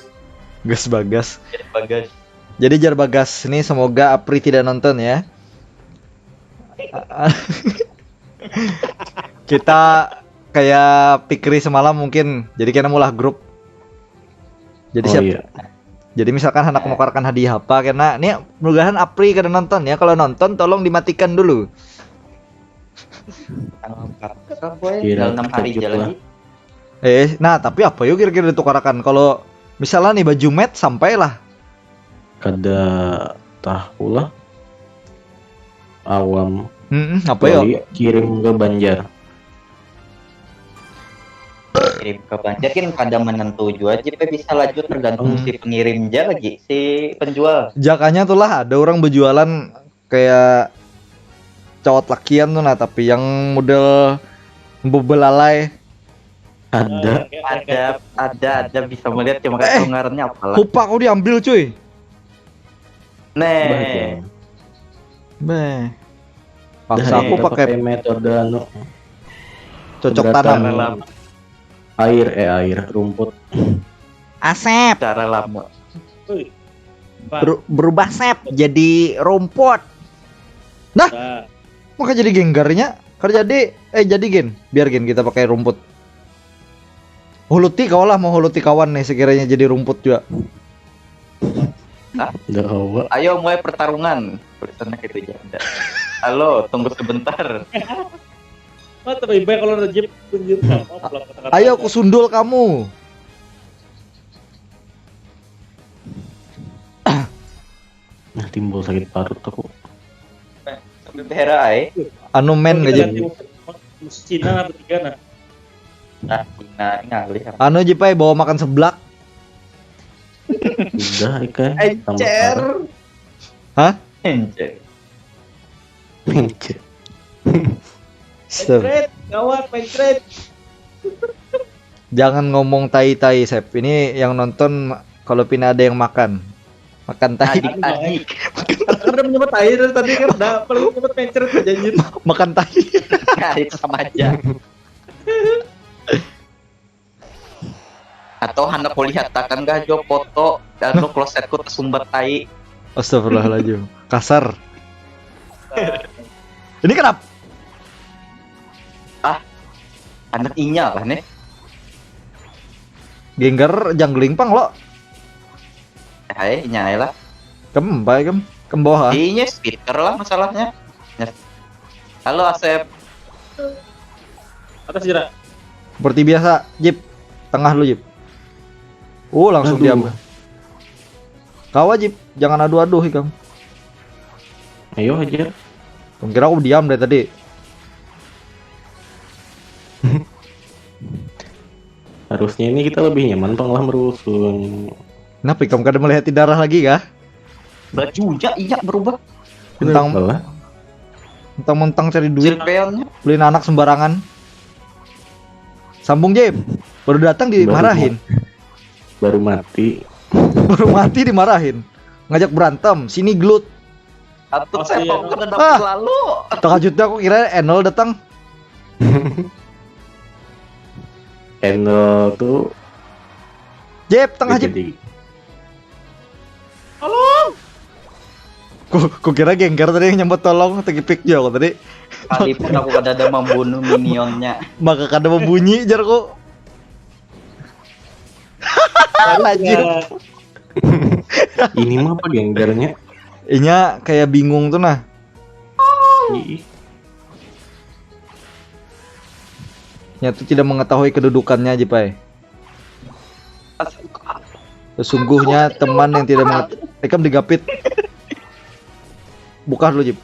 Gas bagas. Bagas. Jadi jar bagas nih, semoga Apri tidak nonton ya. Kita kayak Pikri semalam mungkin. Jadi kena mulah grup. Jadi Oh siap. Iya. Jadi misalkan anak menukarkan hadiah apa kena, nih mudahan Apri kada nonton ya. Kalau nonton tolong dimatikan dulu. Tanggal empat. Siapa ya? Kira Tinggal enam hari kejut aja lah. Lagi. Eh, nah tapi apa yuk kira-kira ditukarakan? Kalau misalnya nih baju mat sampai lah. Kada tahu lah. Awam. Hmm, apa yuk? Bali kirim ke Banjar. Kirim ke Banjar kan kada menentu juga aja pe bisa laju tergantung Hmm. si pengirim aja lagi si penjual. Jakanya tuh lah ada orang berjualan kayak cowok lakian tuh nah, tapi yang model bebelalai. Ada. Ada, ada, ada bisa melihat, cuma eh, ngarannya apalah. Kupa aku diambil, cuy. Nih. Beh. Paksa aku pakai metode anu. Cocok tanam. Air, eh air, rumput. Asep. Cara lama. Ber berubah sep jadi rumput. Nah, nah. Maka jadi genggarnya. Kerja di eh jadi gen, biar gen kita pakai rumput. Huluti kau lah mau huluti kawan nih sekiranya jadi rumput juga. Hah? Ayo mulai pertarungan. Tulisannya gitu aja. Halo, tunggu sebentar. Mata baik kalau rejep tunjuk. Ayo aku sundul kamu. Nah, timbul sakit parut aku. Sampai behera ai. Anu men gaji. Cina atau tiga nah. Nah, Cina ngalih. Anu Jipai bawa makan seblak. Udah ikan. Encer. Hah? Encer. Encer. Stop. Kawan, main trade. Jangan ngomong tai-tai, Sep. Ini yang nonton kalau pina ada yang makan. Makan tai. Adik-adik. Ada menyebut tai dari tadi kan, dah paling menyebut pencret aja anjir. Makan tai. Karit sama aja. Atau hendak kulihat takkan gah jo foto dan lo klosetku tersumbat tai. Astagfirullahaladzim. Kasar. Ini kenapa? Ah, anak inya lah nih. Genggar jangling pang lo. Hai, nyai lah. Kem, baik kem. Kem bawah. Inya speaker lah masalahnya. Halo Asep. Atas jera. Seperti biasa, Jip. Tengah lu, Jip. Oh, langsung Aduh. diambil. Kau wajib, jangan adu-adu ikam. Ayo aja. Kira aku diam dari tadi. Harusnya ini kita lebih nyaman pang lah merusun. Kenapa ikam kada melihat darah lagi kah? Baju ja iya berubah. Mentang mentang mentang cari duit. Beli anak sembarangan. Sambung Jim. Baru datang dimarahin. Baru mati. Baru mati dimarahin. Ngajak berantem, sini gelut. Atau saya mau kena dapat lalu. Terkejutnya aku kira Enol datang. Enol tuh Jep, tengah Jep. Tolong. Ku, ku kira gengker tadi yang nyambut tolong, tadi pick juga aku tadi. Tadi pun aku kada ada membunuh minionnya. Maka kada membunyi jar ku. Lanjut. Ini mah apa genggernya? Inya kayak bingung tuh nah. Ih. Nya tuh tidak mengetahui kedudukannya aja, Pai. Sesungguhnya teman yang tidak mengerti. Ikam digapit. Buka dulu, Jip.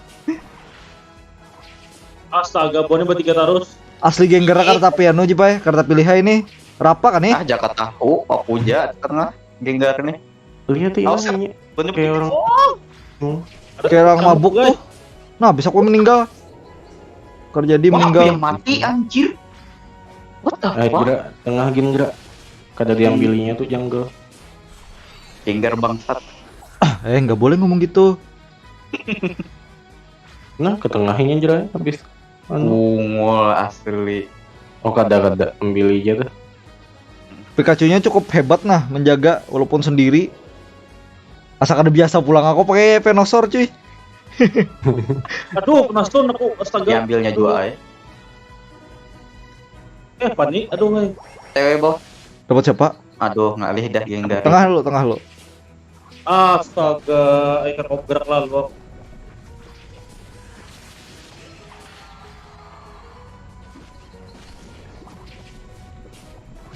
Astaga, bonnya bertiga terus. Asli geng gerak karta pianu, Jip, ay. Karta pilih ini. Rapa kan nih? Ah, jaga tahu, aku aja tengah geng gerak nih. Lihat ini. Kayak orang hmm. Kayak orang mabuk tuh. Nah, bisa aku meninggal. Kerja di meninggal. Yang mati anjir. What the fuck? Gerak tengah gini gerak. Kada diambilinya tuh jungle. Tinggal bangsat. Ah, eh nggak boleh ngomong gitu. Nah, ke tengahnya jerah habis. Anu. Ungul asli. Oh kada kada ambil aja tuh. Pikachu-nya cukup hebat nah menjaga walaupun sendiri. Asa kada biasa pulang aku pakai Venusaur cuy. Aduh, kena stun aku astaga. Diambilnya dua ay. Eh, panik. Aduh, ay. T W boh. Dapat siapa? Aduh, ngalih dah geng dari. Tengah lu, tengah lu. Astaga, ikan obrak lalu.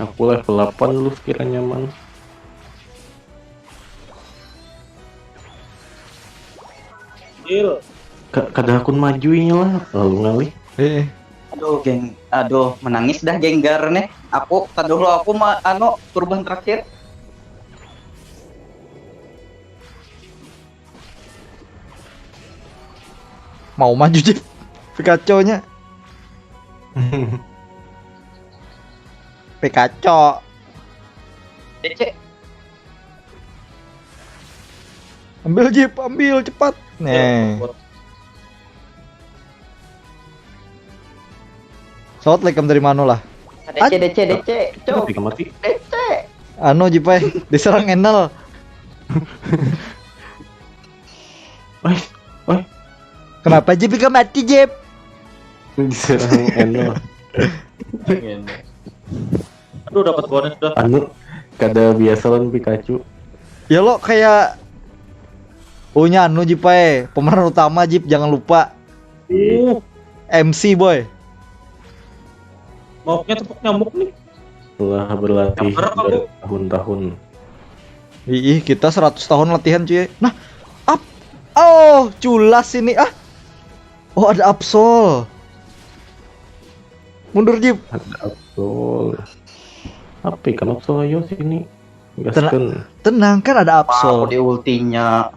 Aku level delapan lu sekiranya man. Deal. Ka kada akun maju ini lah, lalu ngalih. Eh. Aduh, geng. Aduh, menangis dah genggar nih. Aku, taduh aku ma anu perubahan terakhir. Mau maju Jip. Pikachu-nya. Pikachu. Cek, cek. Ambil Jeep, ambil cepat. Nih. Saut like dari mana lah? Dece, dece, dece. Cok, Kenapa mati? Dece. Anu Jeep ai, diserang Enel. Oi, oi, Kenapa Jeep ikam mati Jeep? diserang Enel. Aduh, dapat bonus dah. Anu, kada biasa lawan Pikachu. Ya lo kayak punya anu Jeep ai, pemeran utama Jeep jangan lupa. Uh, M C boy. Maunya tepuk nyamuk nih. Telah berlatih Gambar apa, Bu? bertahun-tahun. Ih, kita seratus tahun latihan cuy. Nah, up. Oh, culas ini ah. Oh, ada Absol. Mundur Jeep. Ada Absol. Apa ikan Absol ayo sini? Tenang. Gaskan. Tenang kan ada Apa aku Absol. Di ultinya?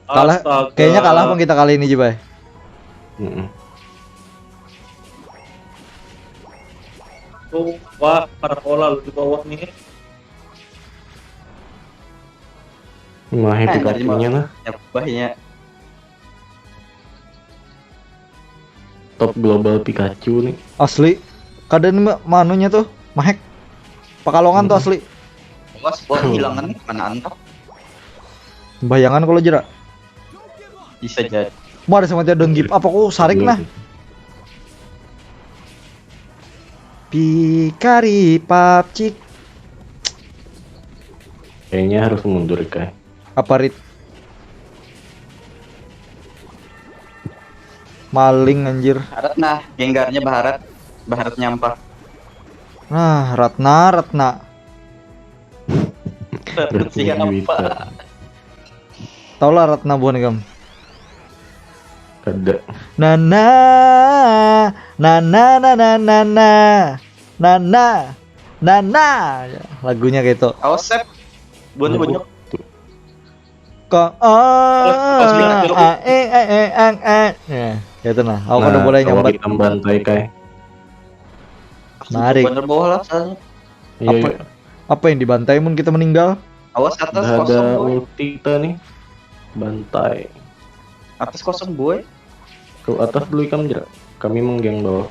Kalah, Astaga. Kayaknya kalah bang kita kali ini Jeep ai. Mm-mm. Tuh, wah, para pola lu di bawah nih. Nah, happy Eh, dari Pikachunya nah. Ya, bahnya. Top global Pikachu nih. Asli. Kadang ma- manunya tuh mahek. Pakalongan tuh asli. Awas, gua kehilangan mana anta? Bayangan kalau jerak. Bisa jadi. Mau ada sama dia don't give up aku sarik nah. Pikari papcik. Kayaknya harus mundur kayak. Apa Rit? Maling anjir. Harat nah, genggarnya baharat. Baharat nyampah. Nah, Ratna, Ratna. Baharat siapa? Tau lah Ratna buhan ikam. Kada. Nana, nana, nana, nana, nana, nana. Lagunya kayak itu. Awas, Sep. Buan Lagu banyak. tuh. Kok Awas, oh, jangan jeruk. ah, eh, eh, eh, ang, eh. Ya, kayak itu nah. Aku udah Nah, mulai kalau nyambat. Kita bantai kayak. Menarik. Bener bawah lah, soalnya. Iya, Apa? iya. Apa yang dibantai mun kita meninggal? Awas, atas Udah ada kosong, boy. Ulti kita nih. Bantai. Atas kosong, boy. Ke atas dulu ikam, Jera. Kami menggeng bawah.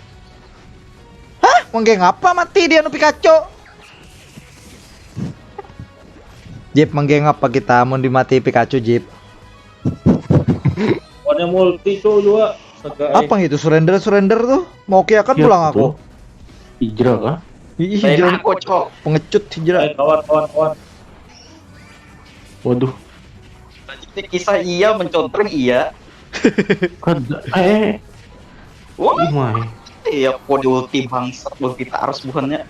Menggeng apa mati dia nu Pikachu? Jip, menggeng apa kita mun dimati Pikachu, Jip? Warnanya multi tuh juga. Segai. Apa itu surrender, surrender tuh? Mau kiakan Iya, pulang aku. Betul. Hijrah kah? Ih, Saya hijrah. Kocok. Pengecut hijrah. Eh, kawan, kawan, kawan. Waduh. Jadi kisah iya mencontreng iya. Kada. Eh. Wah, Ih, mai. Iya, kok di ulti bangsat, ulti tarus buhannya.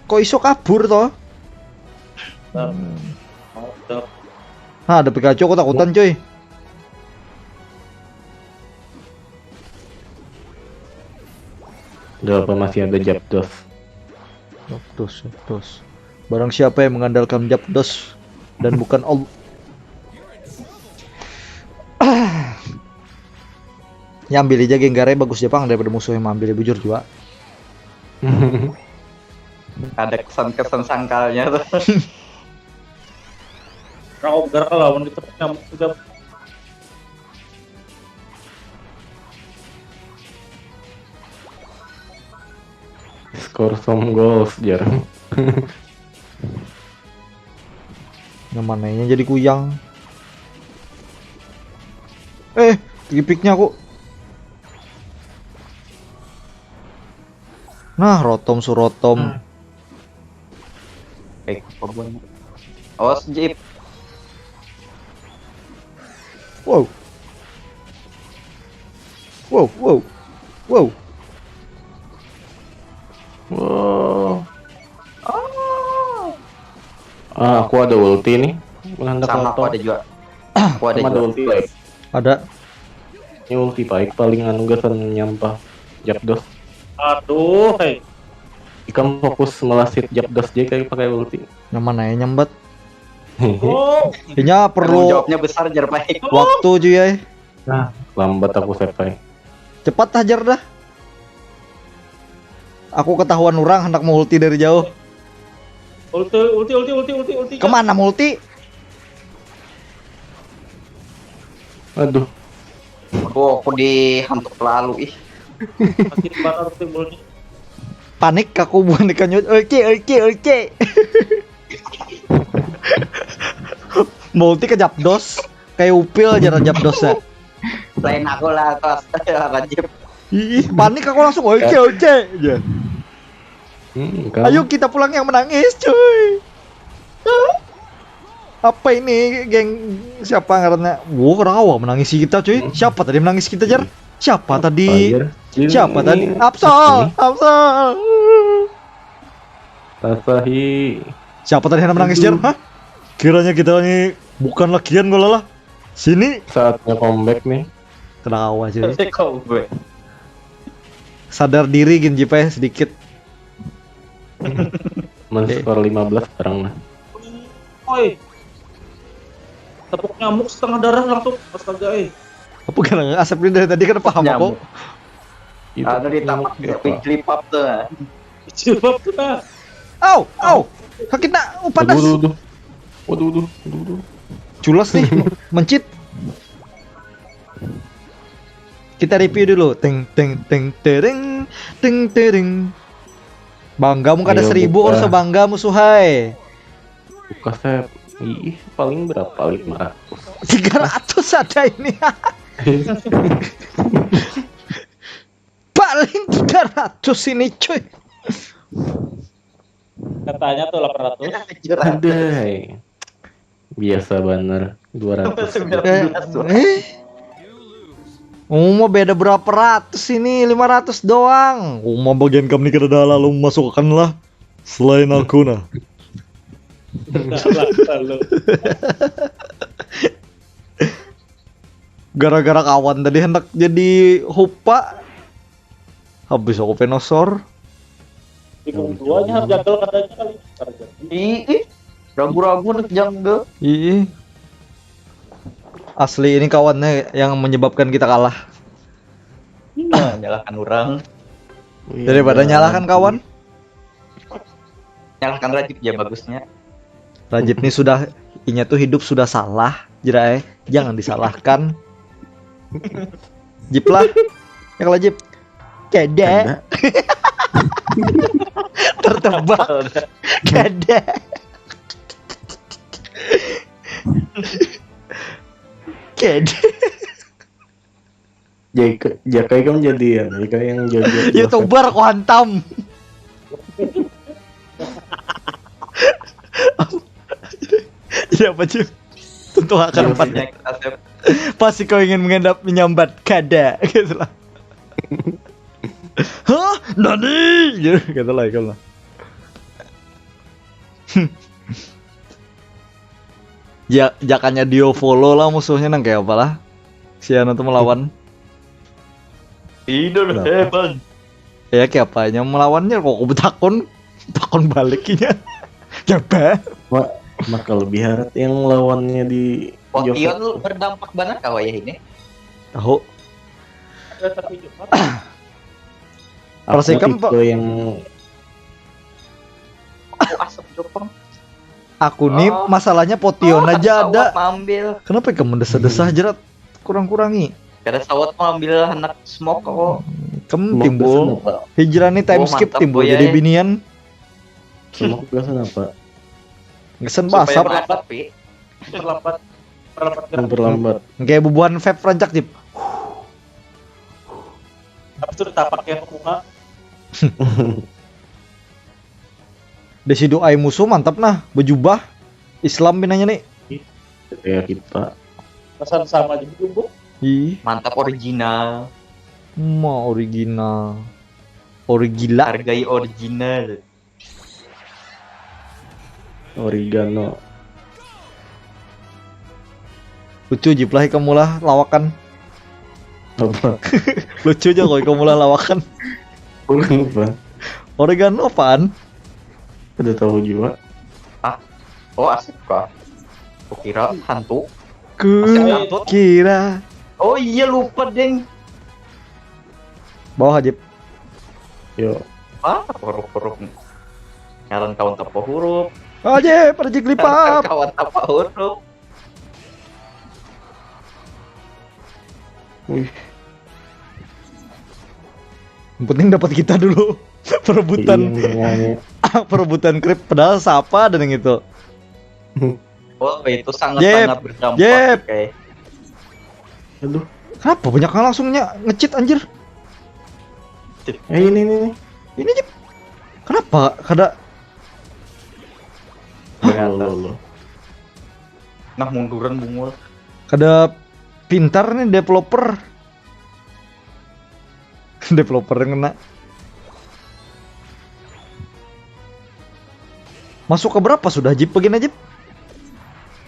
Kok iso kabur toh? Bentar. Mau dong. Nah, ada Pikachu, aku takutan, cuy. Udah apa, masih ada Zapdos. Zapdos, Zapdos. Barang siapa yang mengandalkan Zapdos dan bukan Allah. Ya, ambil aja Gengar, bagus Jepang daripada musuh yang ambil, bujur juga. Ada kesan-kesan sangkalnya tuh. Nah, Omgar lawan itu nyamuk juga. Score some goals, jar. Yang mananya jadi kuyang. Eh, tripiknya aku. Nah, Rotom Surotom. Eh, apa buahnya? Awas, Jip. Wow. Wow, wow. Wow. Wow. Ah, aku ada ulti nih. Menanda Sama aku Rotom. Ada juga. Aku ada Sama ada juga. Ulti, guys. Ada. Ini ulti baik paling anu gasan nyampah Zapdos. Aduh, hei. Ikam fokus melasit Zapdos aja kayak pakai ulti. Yang mananya nyambat? Oh, Kayaknya Tanggung perlu jawabnya besar, jar baik. waktu cuy ya. Nah, lambat aku sepai. Cepat hajar dah. Aku ketahuan orang hendak mau ulti dari jauh. Ulti, ulti, ulti, ulti, ulti, ulti. Kemana mau ulti? Aduh. Aku aku dihantuk lalu ih. Sakit banget timbulnya. Panik aku bukan dikanyut. Oke, oke, oke. Mau ulti ke Japdos. Kayak upil aja Japdosnya. Lain aku lah atas Rajib. Ih, panik aku langsung oke, oke. Ya. Hmm, kamu Ayo kita pulang yang menangis, cuy. Apa ini, geng? Siapa ngarannya? Wow, kenapa menangis kita, cuy? Siapa tadi menangis kita, Jar? Siapa tadi? Fire. Siapa Ini tadi? Absol, Absol. Asahi. Siapa tadi yang menangis, Jar? Hah? Kiranya kita ini bukanlah kian kok lah. Sini. Saatnya comeback nih. Kenapa, cuy? Kau gue. Sadar diri gin Jipa ya sedikit. Men skor lima belas sekarang nah. Oi. Tepuk nyamuk setengah darah langsung. Astaga eh. Apa kan asap ini dari tadi kan paham aku. Nyamuk. Itu Ada di tapak nyamuk big lip up tuh. Sebab tuh nah. Au, au. Sakit nak. Oh, Waduh, panas. waduh, waduh. Waduh, waduh, waduh, waduh. Culas nih, mencit. Kita review dulu. Teng teng teng tereng, teng tereng. Bangga muka ada Ayo, seribu buka. Orang sebangga musuhai. Buka set. Ih, paling berapa? Lima ratus. Tiga ratus ada ini. Paling tiga ratus ini, cuy. Katanya tuh delapan ratus. Adai. Biasa banget. Dua ratus. Eh, eh. Uma beda berapa ratus ini? Lima ratus doang. Uma bagian kami kada ada lalu masukkan lah. Selain aku nah. Lalu. Gara-gara kawan tadi hendak jadi hupa. Habis aku penosor. Bingung duanya harus jagal katanya kali. Harus jagal. Ih, ih. Ragu-ragu nak jungle. Ih. Asli ini kawannya yang menyebabkan kita kalah. Nah, nyalahkan orang. Daripada nyalahkan kawan. Nyalahkan Rajib ya bagusnya. Rajib nih sudah inya tuh hidup sudah salah, jerai. Jangan disalahkan. Jip lah. Ya kalau Jip. Kada. Tertebak. Kada. Kada. Jaka, Jaka kan jadi ya, Jaka yang jaga. Youtuber ku hantam. Iya apa cuy? Tentu akan Maksudnya kita save. Pasti kau ingin mengendap menyambat kada gitu lah. Hah? Nani? Gitu, gitu lah kalau. Ya, jakanya Dio follow lah musuhnya nang kayak apa lah. Si anu tuh melawan. Tidur Kenapa? hebat. Ya kayak apanya melawannya kok aku betakon takon baliknya. Coba. Wah, maka lebih harat yang lawannya di Potion Joko. Lu berdampak banget kau ya ini. Tahu. Ada tapi cuma Aku Persikem, tipe Pak. Yang Aku asap Jepang. Aku nih Oh. masalahnya potion Oh, aja sawat ada. Ambil. Kenapa kamu desa-desa jerat? Kurang-kurangi. Kada sawat mau ambil anak smoke kok. Kamu Smoke timbul. biasa apa? Hijrah nih time Oh, skip mantap, timbul Boy, jadi ya. Binian. Smoke biasa apa? Gesan Supaya basap. Mantap, Pi. Memperlampat. Memperlampat gerak. Memperlambat. Kayak bubuhan vape rancak Jip. Habis itu ditapaknya ke muka. Desi doai musuh mantap nah, bejubah Islam pinanya nih. Kayak kita. Pesan sama aja juga. Ih, Mantap original. mau original. Origila. Hargai original. Oregano. Lucu Jip lah kamu lah lawakan. Apa? Lucu aja kok kamu lah lawakan. Bukan apa? Oregano apaan? Udah tahu juga. Oh asik kah? Kukira hantu. Ku kira. Oh iya lupa deng. Bawah Jip. Yo. Apa? Huruf-huruf. Ngaran kawan tanpa huruf. Aja pada Jigglypuff. Kawan tanpa huruf. Wih, Yang penting dapat kita dulu. Perebutan iya, makanya. Perebutan creep padahal siapa dan yang itu. Oh, itu sangat Jep, sangat berdampak. Jep. Oke. Aduh, Kenapa banyak yang langsungnya nge-cheat anjir? eh ini ini nih. Ini aja. Kenapa kada Lo, lo, lo. Nah, munduran bungul. kada pintar nih developer. Developer yang kena. Masuk ke berapa sudah, Jip? Begini, Jip?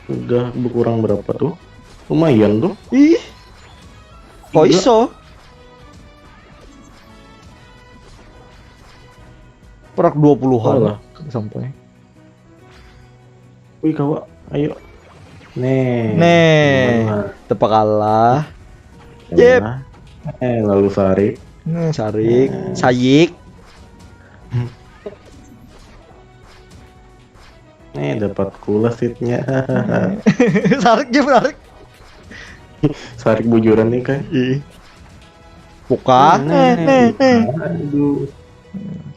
Udah berkurang berapa tuh? Lumayan tuh. Ih. Kok Tiga. Iso? Perak dua puluhan Alah. sampai. Wih, kawa, ayo. Nih. Nih, Gimana? Tepa kalah. Jep. Nah. Eh, lalu Sarik. Nih, Sarik, Sayik. Nih, dapat kula seatnya. Sarik, Jep, Sarik. Sarik bujuran nih kan. Ih. Buka. Nih, nih, nih. Aduh.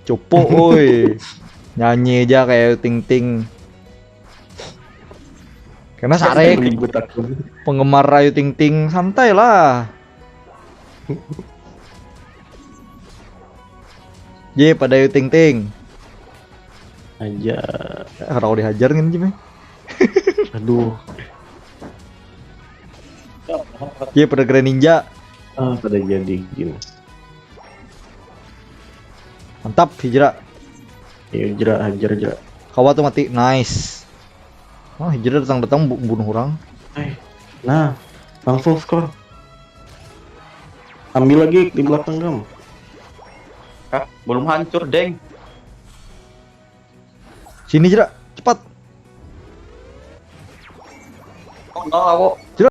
Cupu, oi. Nyanyi aja kayak Ayu Ting Ting. Karena Sarik Ribut aku. Penggemar Ayu Ting Ting, santai lah. Ye, pada Ayu Ting Ting. Aja. Eh, kalau dihajar kan, Jim, eh. Aduh. Ye, pada Greninja. Ah, pada jadi gini. Mantap, Hijra. Ya, Jera, hajar, Jera. Kawa tuh mati, nice. Oh, Hijra datang-datang bu- bunuh orang. Eh, nah, langsung skor. Ambil lagi di belakang kamu. Hah? Belum hancur, Deng. Sini, Jera, cepat. Oh no, aku.